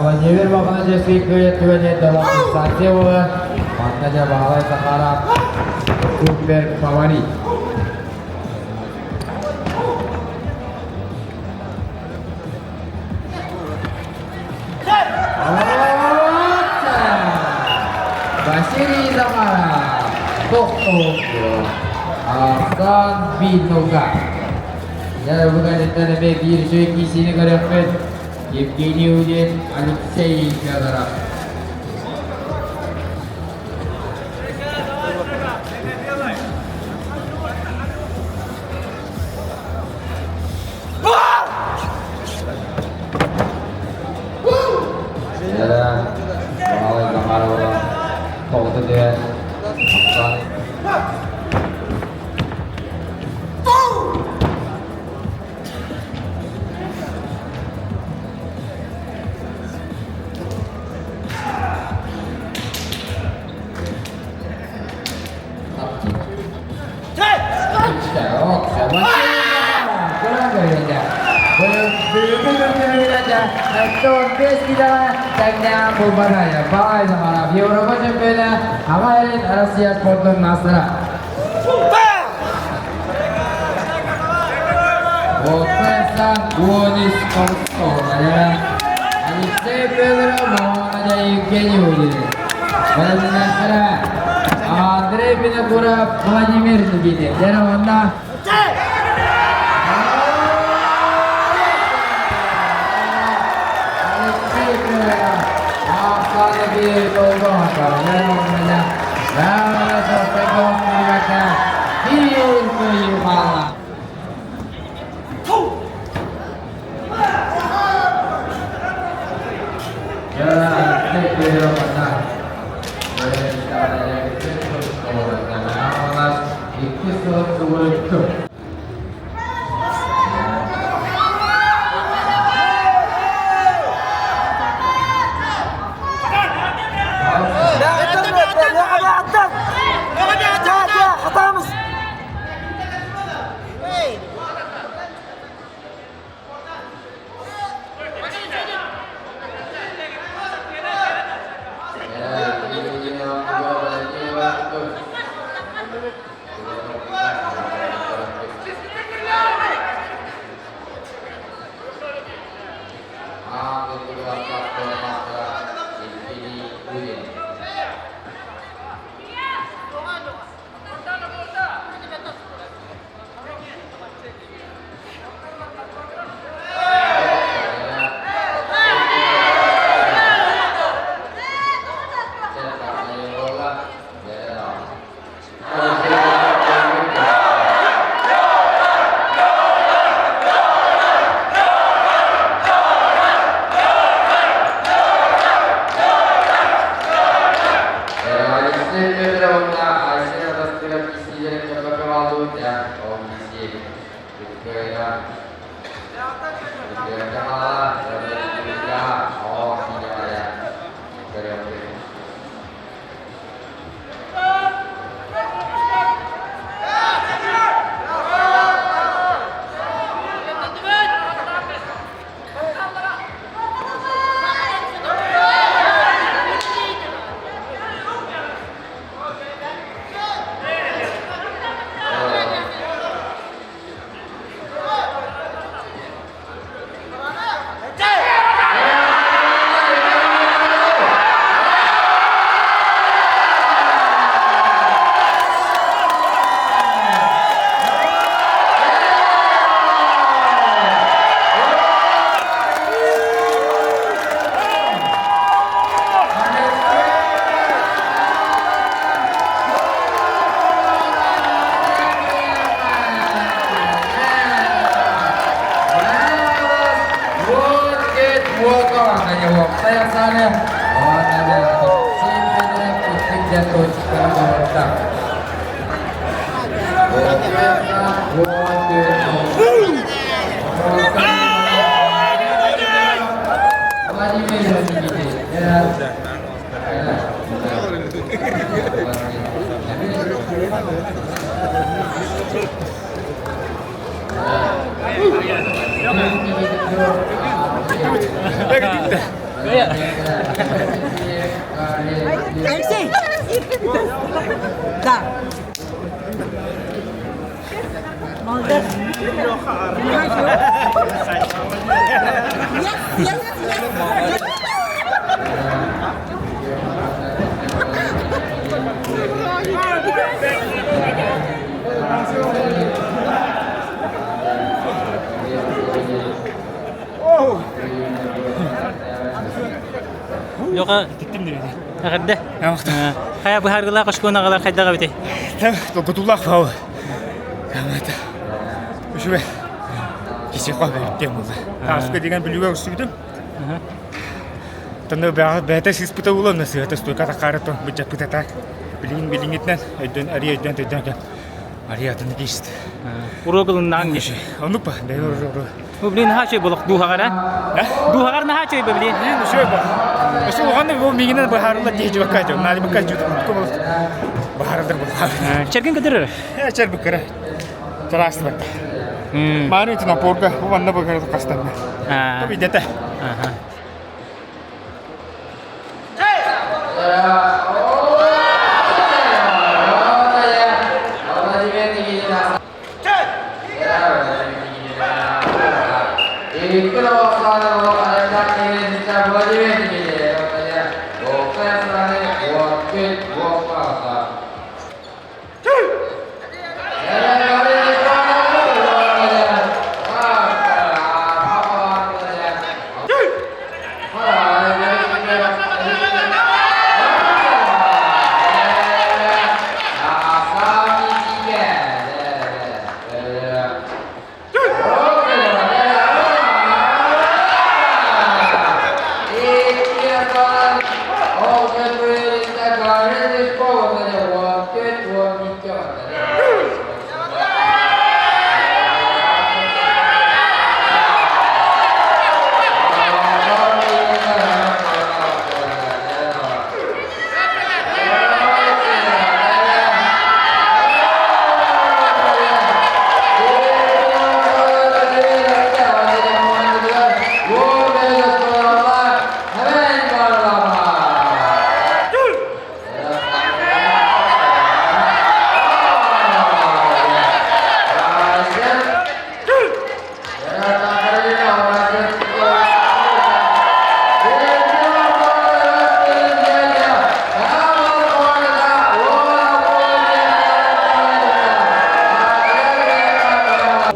Владимир Мохначевский кыайа Сатева, Манна Баһылай Захаров, супер фаворит. Василий Захаров, тохтолку, Арсан Бинуга. Дьэ, бүгүн эмиэ биир үчүгэй киисини көрүөхпүт. Евгений Удин, Алексей Федоров. Баһылай Захарова тоҕута түһэн Европа чемпиона Аға Россия спортының мастері. Отсан Уонис Алексей Федоров, Евгений Удин. Андрей Винокуров, Владимир Никитин. Онна Алексей Федоров, Алексей! Да. Молодец. Yes, yes, yes. Леха, эҕэрдэ. Хайа быһаарыылаах оскуонаҕалар хайдах эбитий? Долгутуулаах баҕа. Үчүгэй. Кисиэхэ бэйттиэм буолла. Тааска деген бүлүүгэ көрсүбүтүм. Таны бэйэтэ сыыспыта буолан сыата стойка такаарытын быдьаппыта так. Билигин билиҥҥитинэн өйдөн ария өйдөн төйдөн кэл. Ария атын кист. Уруок ылыннаан дии. Оннук ба, бэйэ уруок. Бу блин наһаа үчүгэй болох дууһаҕар а? Дууһаҕар наһаа үчүгэй ба блин. Үчүгэй ба. Өссө улахан бу миигинэн быһаарыллар дии жибакка жу. Наады бакка жу. Быһаарыллар болар. Чэргин көтөрөр. Чэр быккара. Чараастыбат. Мааны итин опорга бу манна быгары хастанна. Видете.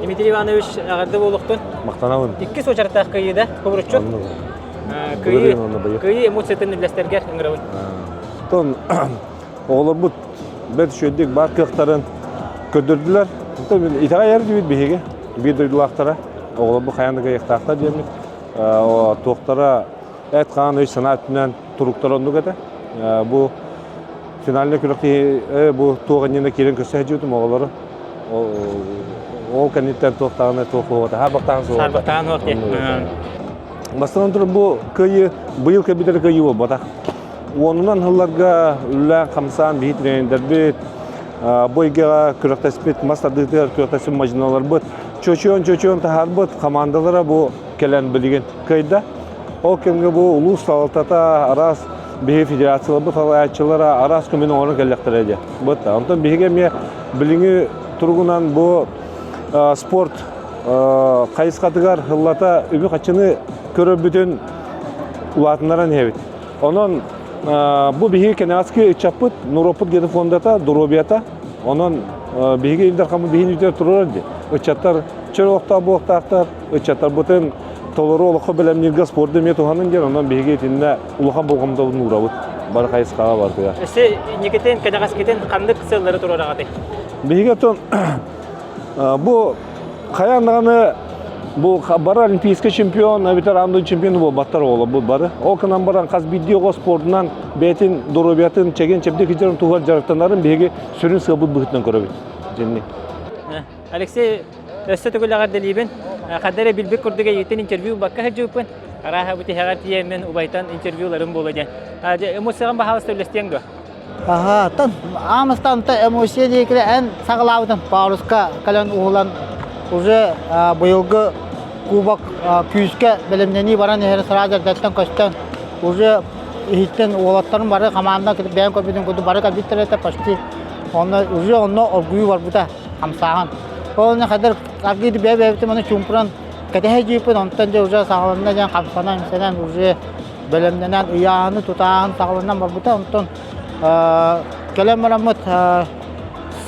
Дмитрий Иванович эҕэрдэ буолуохтун. Махтанабын. Иккис уочараттаах кыайыыда кубуруччу. Кыайыы, кыайыы эмоциятын үллэстэргэр ыҥырабын. Тон оҕолорбут бэрт үчүгэйдик баар кыахтарын көрдөрдүлэр. Итэҕэйэр диибит биһиги биир дойдулаахтара. Оҕолорбут хайаан да кыайыахтаахтар диэммит. Туохтара эт-хаан өй-санаа өттүнэн туруктара оннук этэ. Бу финальный күрэхтэһии бу туох иннинэ киирэн көрсө сылдьыбытым оҕолору. Ол кэнниттэн туох даҕаны туох буолбата. Хаарбахтаан суох. Хаарбахтаан суох диэн. Бастатан туран бу кыайыы быйыл кэлбитэр кыайыы буолбатах. Уонунан сылларга үлэлээн-хамсаан биһи тренердэрбит, бу эйгэҕэ күрэхтэспит мас тардыытыгар күрэхтэспит мадьыналарбыт чочуйан-чочуйан таһаарбыт хамаандалара бу кэлэн билигин кыайда. Ол кэмҥэ бу улуус салалтата араас биһи федерацияларбыт салайааччылара араас көмөнү оҥорон кэллэхтэрэ диye. Бут онтон биһиги эмиэ билиҥҥи туругунан бу спорт хайысхатыгар сыллата үбү-харчыны көрөрбүтүн улаатыннаран иһэбит. Онон бу биһиги кэнэҕэски ыччаппыт, норуоппут генофондата, доруобуйата. Онон биһиги Ил Дархаммыт биһини үтүөр турар дии. Ыччаттар чөл олохтоох буолуохтаахтар, ыччаттарбытын толору олоххо бэлэмнииргэ спорду эмиэ туһанын диэн, онон биһиги итиннэ улахан болҕомтобутун уурабыт. Бары хайысхаҕа барытыгар. Өссө инникитин, кэнэҕэскитин ханнык сыаллары туруораҕытый? Биһиги оттон бу хайаан даҕаны бу бары олимпийскай чемпион эбэтэр аан дойду чемпиону буолбаттар оҕолор бу бары. Ол гынан баран хас биирдии оҕо спордунан бэйэтин доруобуйатын чэгиэн-чэбдик сылдьарын туһугар дьарыктанарын биһиги сүрүн сыалбыт быһыытынан көрөбүт. Дьинник. Алексей, өссө төгүл эҕэрдэлиибин. Ханна эрэ билбит курдук эйигиттэн интервью ылбакка сылдьыбыппын. Арааһа бу тиһэҕэр тиийэммин убайтан интервьюларым буолуо диэн. Эмоцияҕын баһаалыста үллэстиэҥ дуо? Аха, тан аамастан та эмоция диэкиле эн саҕалаабытын Павловска кэлэн уһулан уже быйылгы кубок күүскэ бэлэмнэнии баран иһэр сразу эрдэттэн көстөн уже иһиттэн уолаттарын бары команда бэйэм көрбүтүм курдук бары кэлбиттэр этэ почти онно уже онно оргуйуу барбыта хамсааһын ол хадыр аргыйды бэйэ бэйэбитин аны чуумпуран кэтэһэ дьииппин онтон дьэ уже саҕаланна диэн хамсанан имсэнэн уже бэлэмнэнэн ыйааһыны тутааһын саҕаланан барбыта. Онтон кэлэн бараммыт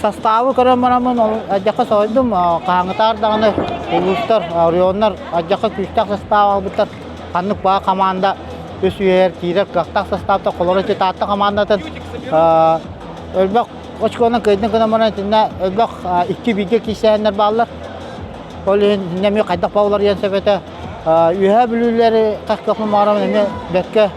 састаабы көрөн бараммын алдьархай соһуйдум. Хаһааҥҥытаар даҕаны улуустар, оройуоннар алдьархай күүстээх састаап аҕалбыттар. Ханнык баа хамаанда үс үйэһэр киирэр кыахтаах састааптар холоро ити Таатта хамаандатын элбэх очконан кыайдын гынан баран итиннэ элбэх икки бииргэ киирсээннэр бааллар. Ол иһин итиннэ эмиэ хайдах бааллар сөп этэ. Үөһээ Бүлүүлэри хас кыахпын баҕарабын эмиэ бэркэ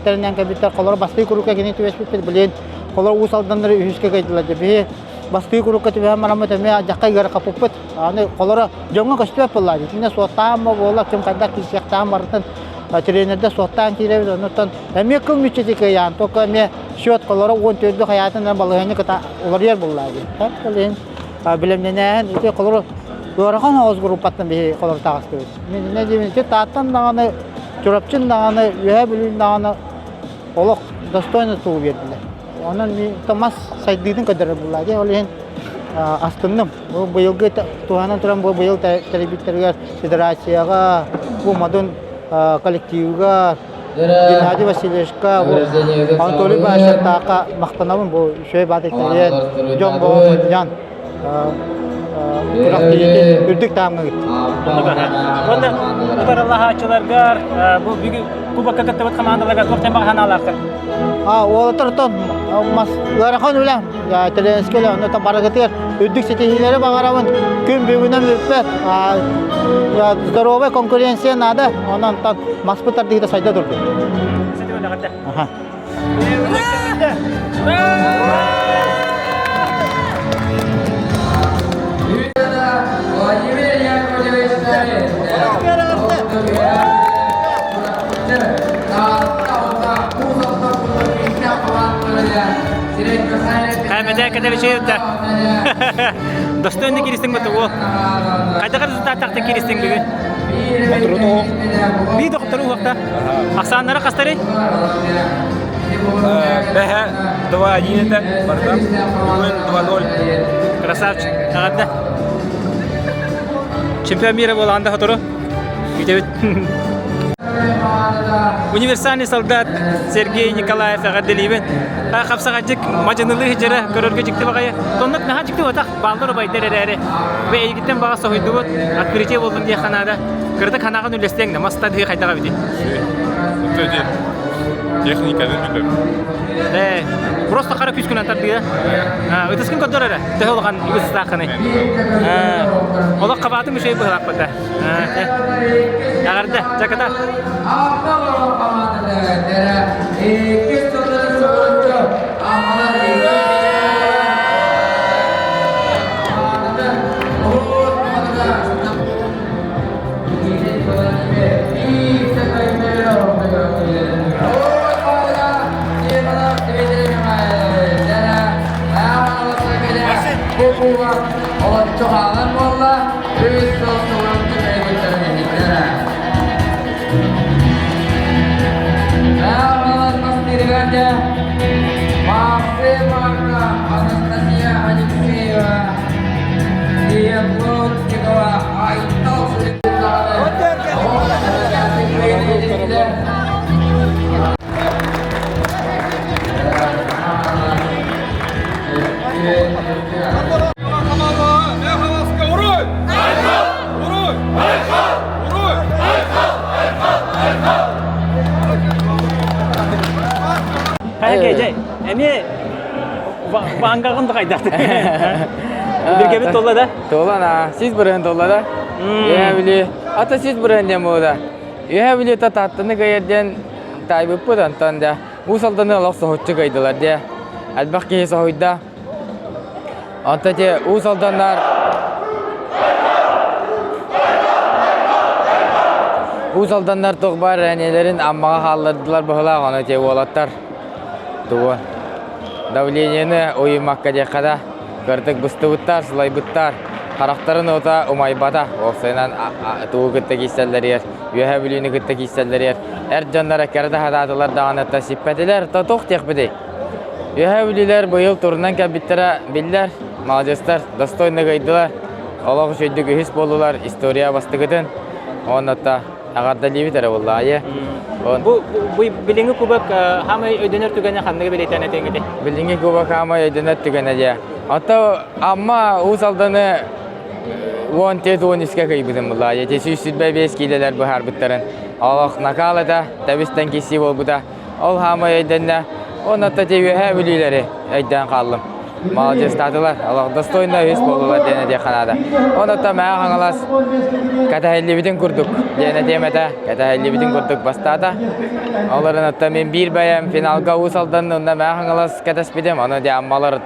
тэринэн кэлбиттэр. Холоро бастыы курукка кини түбэспиппит. Билигин холоро Уус Алданнары үһүскэ кыайдылар. Дьэ биһи бастыы курукка түбэһэн бараммыт эмиэ алдьархай ыарахаппыппыт. Аны холоро дьоҥҥо көстүбэт буолла. Итиннэ суоттаан буолла, ким хайдах киирсиэхтээҕин барытын тренердэр суоттаан киирэбит. Оннуттан эмиэ кыл мүччү кыайаан, только эмиэ счет холоро 14 хайаатын балаһыанньа кыта уларыйар буолла дии. Ол иһин бэлэмнэнээһин ити холоро ыарахан оҕус группаттан биһи холоро таҕыстыбыт. Мин иннэ диибин ити Тааттан даҕаны, Чурапчын даҕаны, Үөһээ Бүлүүн даҕаны олох достойно туу биэрдилэр. Онон мин мас сайдыытын көрдөрөр буолла дии. Ол иһин астынным. Бу быйылгы туһанан туран бу быйыл тэрийбиттэригэр федерацияҕа, бу Модун коллективыгар Геннадий Васильевичка, Анатолий Баишевтаахха махтанабын бу үчүгэй баатый тэрийэн, дьон буолан мунньан күрэхтэһиитин үрдүк таһымҥа ыытта. Уонна утарылаһааччыларгар бу бүгүн кубокка кыттыбыт хамаандаларга туох диэн баҕа санаалаахтар? Уолаттар оттон мас ыарахан үлэ, тренерскэй үлэ, онно барыгытыгар үрдүк ситиһиилэри баҕарабын. Күн бүгүнэн бүппэт. Здоровая конкуренция надо. Онон маспыт тардыыта сайда турду. Аха. Владимир Яковлевич Хаймэдэ кэтэбичи да. Достойный киристиң бу тугу. Хайдах результаттахта киристиң бүгүн? Би доктор уохта. Ахсааннара хастары? Бэһэ 2-1 этэ барыта. Бүгүн 2-0. Красавчик. Эҕэрдэ. Чемпион мира буолаанда сотору. Күүтэбит. Универсальный солдат Сергей Николаев эҕэрдэлиибин. Хапсаҕайдьык мадьынылыы сылдьара көрөргө дьикти баҕайы. Тоннук наһаа дьикти буотах, бааллар убайдар эрээри. Бу эйигиттэн баҕа соһуйдубут, открытие буоллун диэххэ наада. Кыратык ханаҕын үллэстиэҥ да, мас тардыы хайдах эбитий? Техниканы билэр. Ээ, просто хара күскүнэн тардыа. Ытыскын көрдөр эрэ, төһө улахан ытыстааххыный? Олох хабаатым үчүгэй быһылаахпыта. Эҕэрдэ, чаката. Дьэ, эмиэ вангаҕын да хайдахтык. Биргэбит толла да? Толан а, сис бырыһын толла да. Үһэ били, ата сис бырыһын диэн буолда. Үһэ били та тааттаны кыйар диэн таайбыппыт онтон да Уус Алданы олох соһуччу кыайдылар диэ. Элбэх киһи соһуйда. Онто те Уус Алданнар Уус Алданнар туох баар эниэлэрин Аммаҕа хааллардылар быһылаах, ону те уолаттар тугу давлениены уйуммакка диэххэ да кырдык быстыбыттар, сылайбыттар, харахтарын уота умайбата. Уопсайынан тугу кытта киирсэллэригэр, Үөһээ Бүлүүнү кытта киирсэллэригэр эр дьоннор эккэрэ да сатаатылар даҕаны та сиппэтилэр, то туох диэхпитий? Үөһээ Бүлүүлэр быйыл турунан кэлбиттэрэ биллэр, маладьыастар, достойно кыайдылар, олох үчүгэйдик үһүс буоллулар, история бастакытын. Уонна та эҕэрдэлиибит эрэ буоллаайы. Бу бу билиҥҥи кубок хаамай өйдөнөр түгэнэ ханныгы бэлиэтээн этиҥ Билиҥҥи кубок хаамай өйдөнөр түгэнэ дьэ. Ото Амма Уус Алданы 14 13-ке кыйбытым буллаайы. Ити 125 киилэлэр быһаарбыттарын. Олох накал этэ, тэбистэн киссии буолбута. Ол хаамай өйдөннө. Онно те үөһээ бүлүүлэри өйдөөн хааллым. Маладьыастаатылар, олох достойно үһүс буоллулар диэн этиэххэ наада. Онон Мэҥэ Хаҥалас кэтэһиллибитин курдук диэн этиэм этэ, кэтэһиллибитин курдук бастаата. Олорун оттон мин биир бэйэм финалга Уус Алдан уонна Мэҥэ Хаҥалас кэтэспитим, ону дьэ Аммалар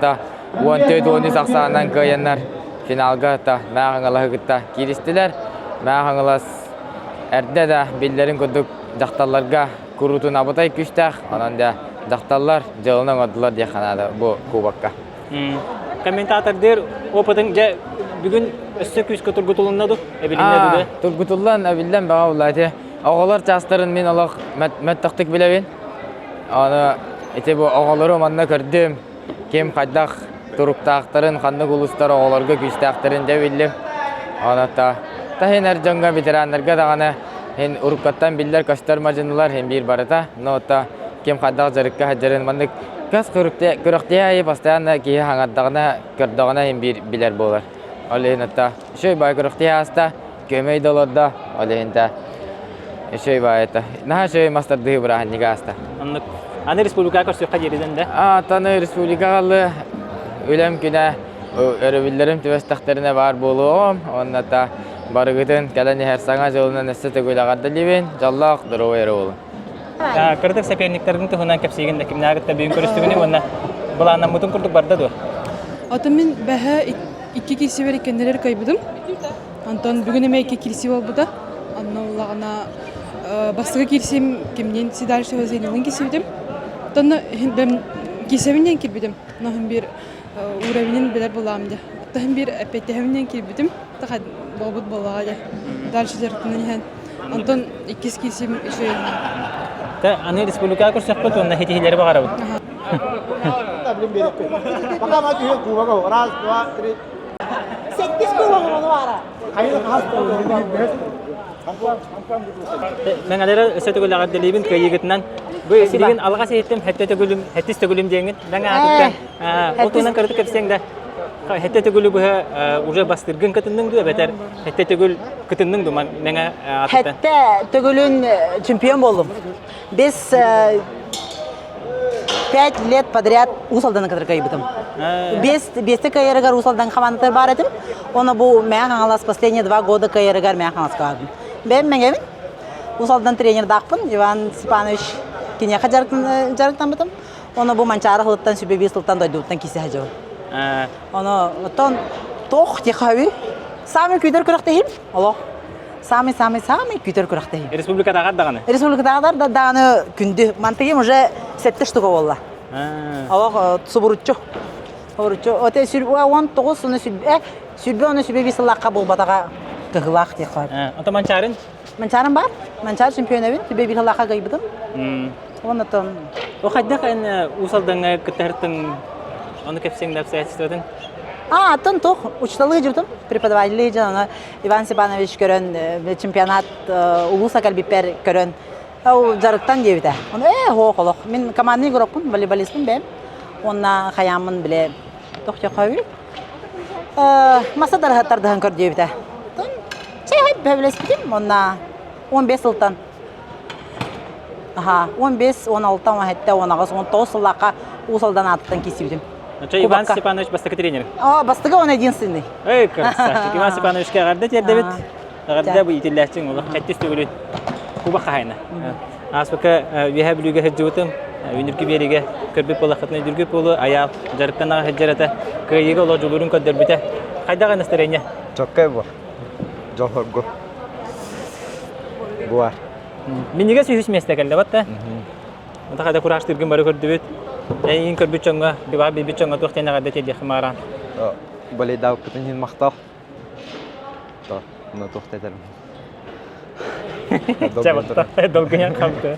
14-13 ахсаанынан кыайаннар финалга та Мэҥэ Хаҥалаһы кытта кииристилэр. Мэҥэ Хаҥалас эрдэ да биллэрин курдук дьахталларга куруутун абытай күүстээх, онон да дьахталлар дьыаланы оҥордулар диэххэ наада бу кубокка. Комментатордыыр опытыҥ дьэ бүгүн өссө күүскэ тургутулунна ду? Эбилиннэ ду? Тургутуллан, эбиллэн баҕа буолла ити. Оҕолор чаастарын мин олох мөттөхтүк билэбин. Аны ити бу оҕолору манна көрдүм. Ким хайдах туруктаахтарын, ханнык улуустар оҕолорго күүстээхтэрин дьэ биллим. Онон таһын эр дьоҥҥо, ветераннарга даҕаны Һин уруккаттан биллэр-көстөр мадьынылар һин биир барыта, но то ким хайдах дьарыкка сылдьарын маннык көс күрэхтэһии аайы постоянно киһи хаҥардаҕына, көрдөҕүнэ һин биир билэр буолар. Ол иһин отто үчүгэй баай күрэхтэһии ааста, көмөй да олордо, ол иһин та үчүгэй баай это. Наһаа үчүгэй мас тардыһыы бырааһынньыга ааста. Оннук. Аны республикаҕа көрсүөххэ диэридэн да? Аа, аны республикаҕа ылы үлэм күнэ өрөбүллэрим түбэстэхтэринэ баар буолуоҕум. Уонна та Барыгытын кэлэн иһэр Саҥа дьылынан өссө төгүл эҕэрдэлиибин. Дьоллоох, доруобай эрэ буолуҥ. Кырдык соперниктаргын туһунан кэпсиигин да кимнээҕиттэн бүгүн көрүстүгүнүй уонна былааннаммытын курдук барда дуо? Ото мин бэһэ икки киирсибэр иккеннэрэр кыайбытым. Онтон бүгүн эмэ икки киирсии буолбута. Онно улаҕана бастакы киирсиим кимниин Седалищева Зенилин киирсибитим. Онно киирсэбин диэн киирбитим. Но биир уровенин билэр булаам дьэ. Оттон биир эппиэттэһэбин диэн киирбитим. Буолбут буоллаҕа дьэ. Дальше дьарыктанан иһэн. Онтон иккис киирсиим үчүгэй. Тэ аны республикаҕа көрсөхпүт уонна ситиһиилэри баҕарабыт. Раз, два, три. Сэттис кубогы баара. Мэҥэлэри өссө төгүл эҕэрдэлиибин кыайыыгытынан. Бу билигин алҕас иһиттим, хэттэ төгүлүм, хэттис төгүлүм диэҥҥин. Мэҥэ аатыттан ол туһунан кыратык кэпсиэҥ да. Хэттэ төгүлү быһа уже бастыыргын кытынныҥ дуу эбэтэр хэттэ төгүл кытынныҥ дуу мэҥэ аатыттан? Хэттэ төгүлүн чемпион боллум. Без пять лет подряд Уус Алданы кытары кыайбытым. Бес, бесте кыайарыгар Уус Алдан хамаандатыгар баар этим. Оны бу Мэҥэ Хаҥалас последние два года кыайарыгар Мэҥэ Хаҥаласка бардым. Бэйэм Мэҥэбин. Уус Алдан тренердаахпын Иван Степанович киниэхэ дьарыктаммытым. Оны бу Манчаары сылыттан сүбэ биир сылтан дойдубуттан киирсэ сылдьабын. Ону оттон туох диэхэ Самый күүтэр күрэхтэһиим олох. Самый-самый-самый күүтэр күрэхтэһиим. Республикатааҕар даҕаны? Республикатааҕар да даҕаны күндү. Мантыгым уже сэттэ штука буолла. Олох субуруччу. Субуруччу. Оте сүрбэ 19 уну сүрбэ сүрбэ уну сүбэ биир сыллаахха буолбатаҕа кыһылаах диэххэ. Ото Манчаарын? Манчаарын бар. Манчаар чемпионабын. Сүбэ биир сыллаахха кыайбытым. Уонна том О хайдах эн Уус Алдаҥҥа кыттыһартын ону кэпсиэҥ да обстоятельствотын? А, атын туох учителы дьыбытым, преподаватели дьон Иван Степанович көрөн чемпионат улууса кэлбиппэр көрөн дьарыктан диэбитэ. Ону ээ хоох олох. Мин командный игрокпун, волейболистпын бэйэм. Уонна хайааммын биле тохтохойу. Маса тардыһан көр диэбитэ. Чэй бэбилэспитим. Онна 15 сылтан. Аха, 15, 16, 17, 18, 19 сыллаахха Уус Алдан аатыттан киирсибитим. Очо Иван Степанович бастакы тренер. О, бастакы он единственный. Эй, красавчик. Иван Степановичка эҕэрдэ тиэрдэбит. Эҕэрдэ бу иитиллээччиҥ олох сэттис төгүлүн кубок хаһайына. Ааспыкка Үөһээ Бүлүүгэ сылдьыбытым. Үнүргү биэригэ көрбүт буоллаххытына үдүргү буолу айаал дьарыктанаҕа сылдьар этэ. Кыайыыга олох дьулуурун көрдөрбүтэ. Хайдах настроение? Чоккай бу. Дьолорго. Буар. Минигэс үһүс миэстэ кэллэ батта. Онто хайда кураштыыргын бары көрдүбүт. Эйигин көрбүт дьоҥҥо, бибаа билбит дьоҥҥо туох диэн эҕэрдэ тиэрдиэххин баҕараан? Болейдаабыккытын иһин махтал. То, мына туох да этэрим. Чэ, долгуйан хаалбыта.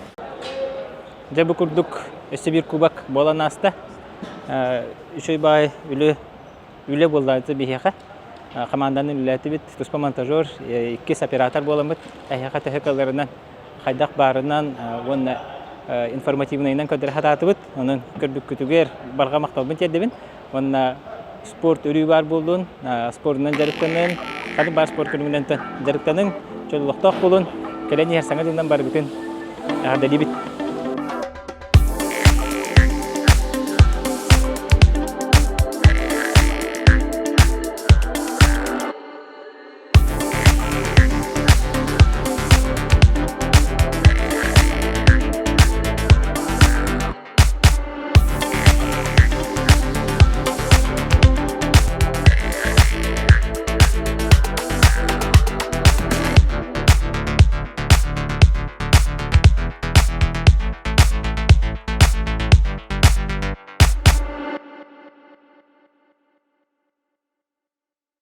Дьэ бу курдук өссө биир кубок буолан ааста. Үчүгэй баай үлэ үлэ буолла биһиэхэ. Команданы үлэлээтибит, туспа монтажер, иккис оператор буоламмыт эһиэхэ төһө кыалларынан хайдах баарынан уонна информативнайынан көрдөрө сатаатыбыт. Онон көрбүккүтүгэр барҕа махталбын тиэрдэбин. Уонна спорт өрүү баар буоллун, спордунан дьарыктанын, ханнык баар спорт көрүҥүнэн дьарыктаныҥ, чөл олохтоох буолун, кэлэн иһэр саҥа дьылынан барыгытын эҕэрдэлиибит.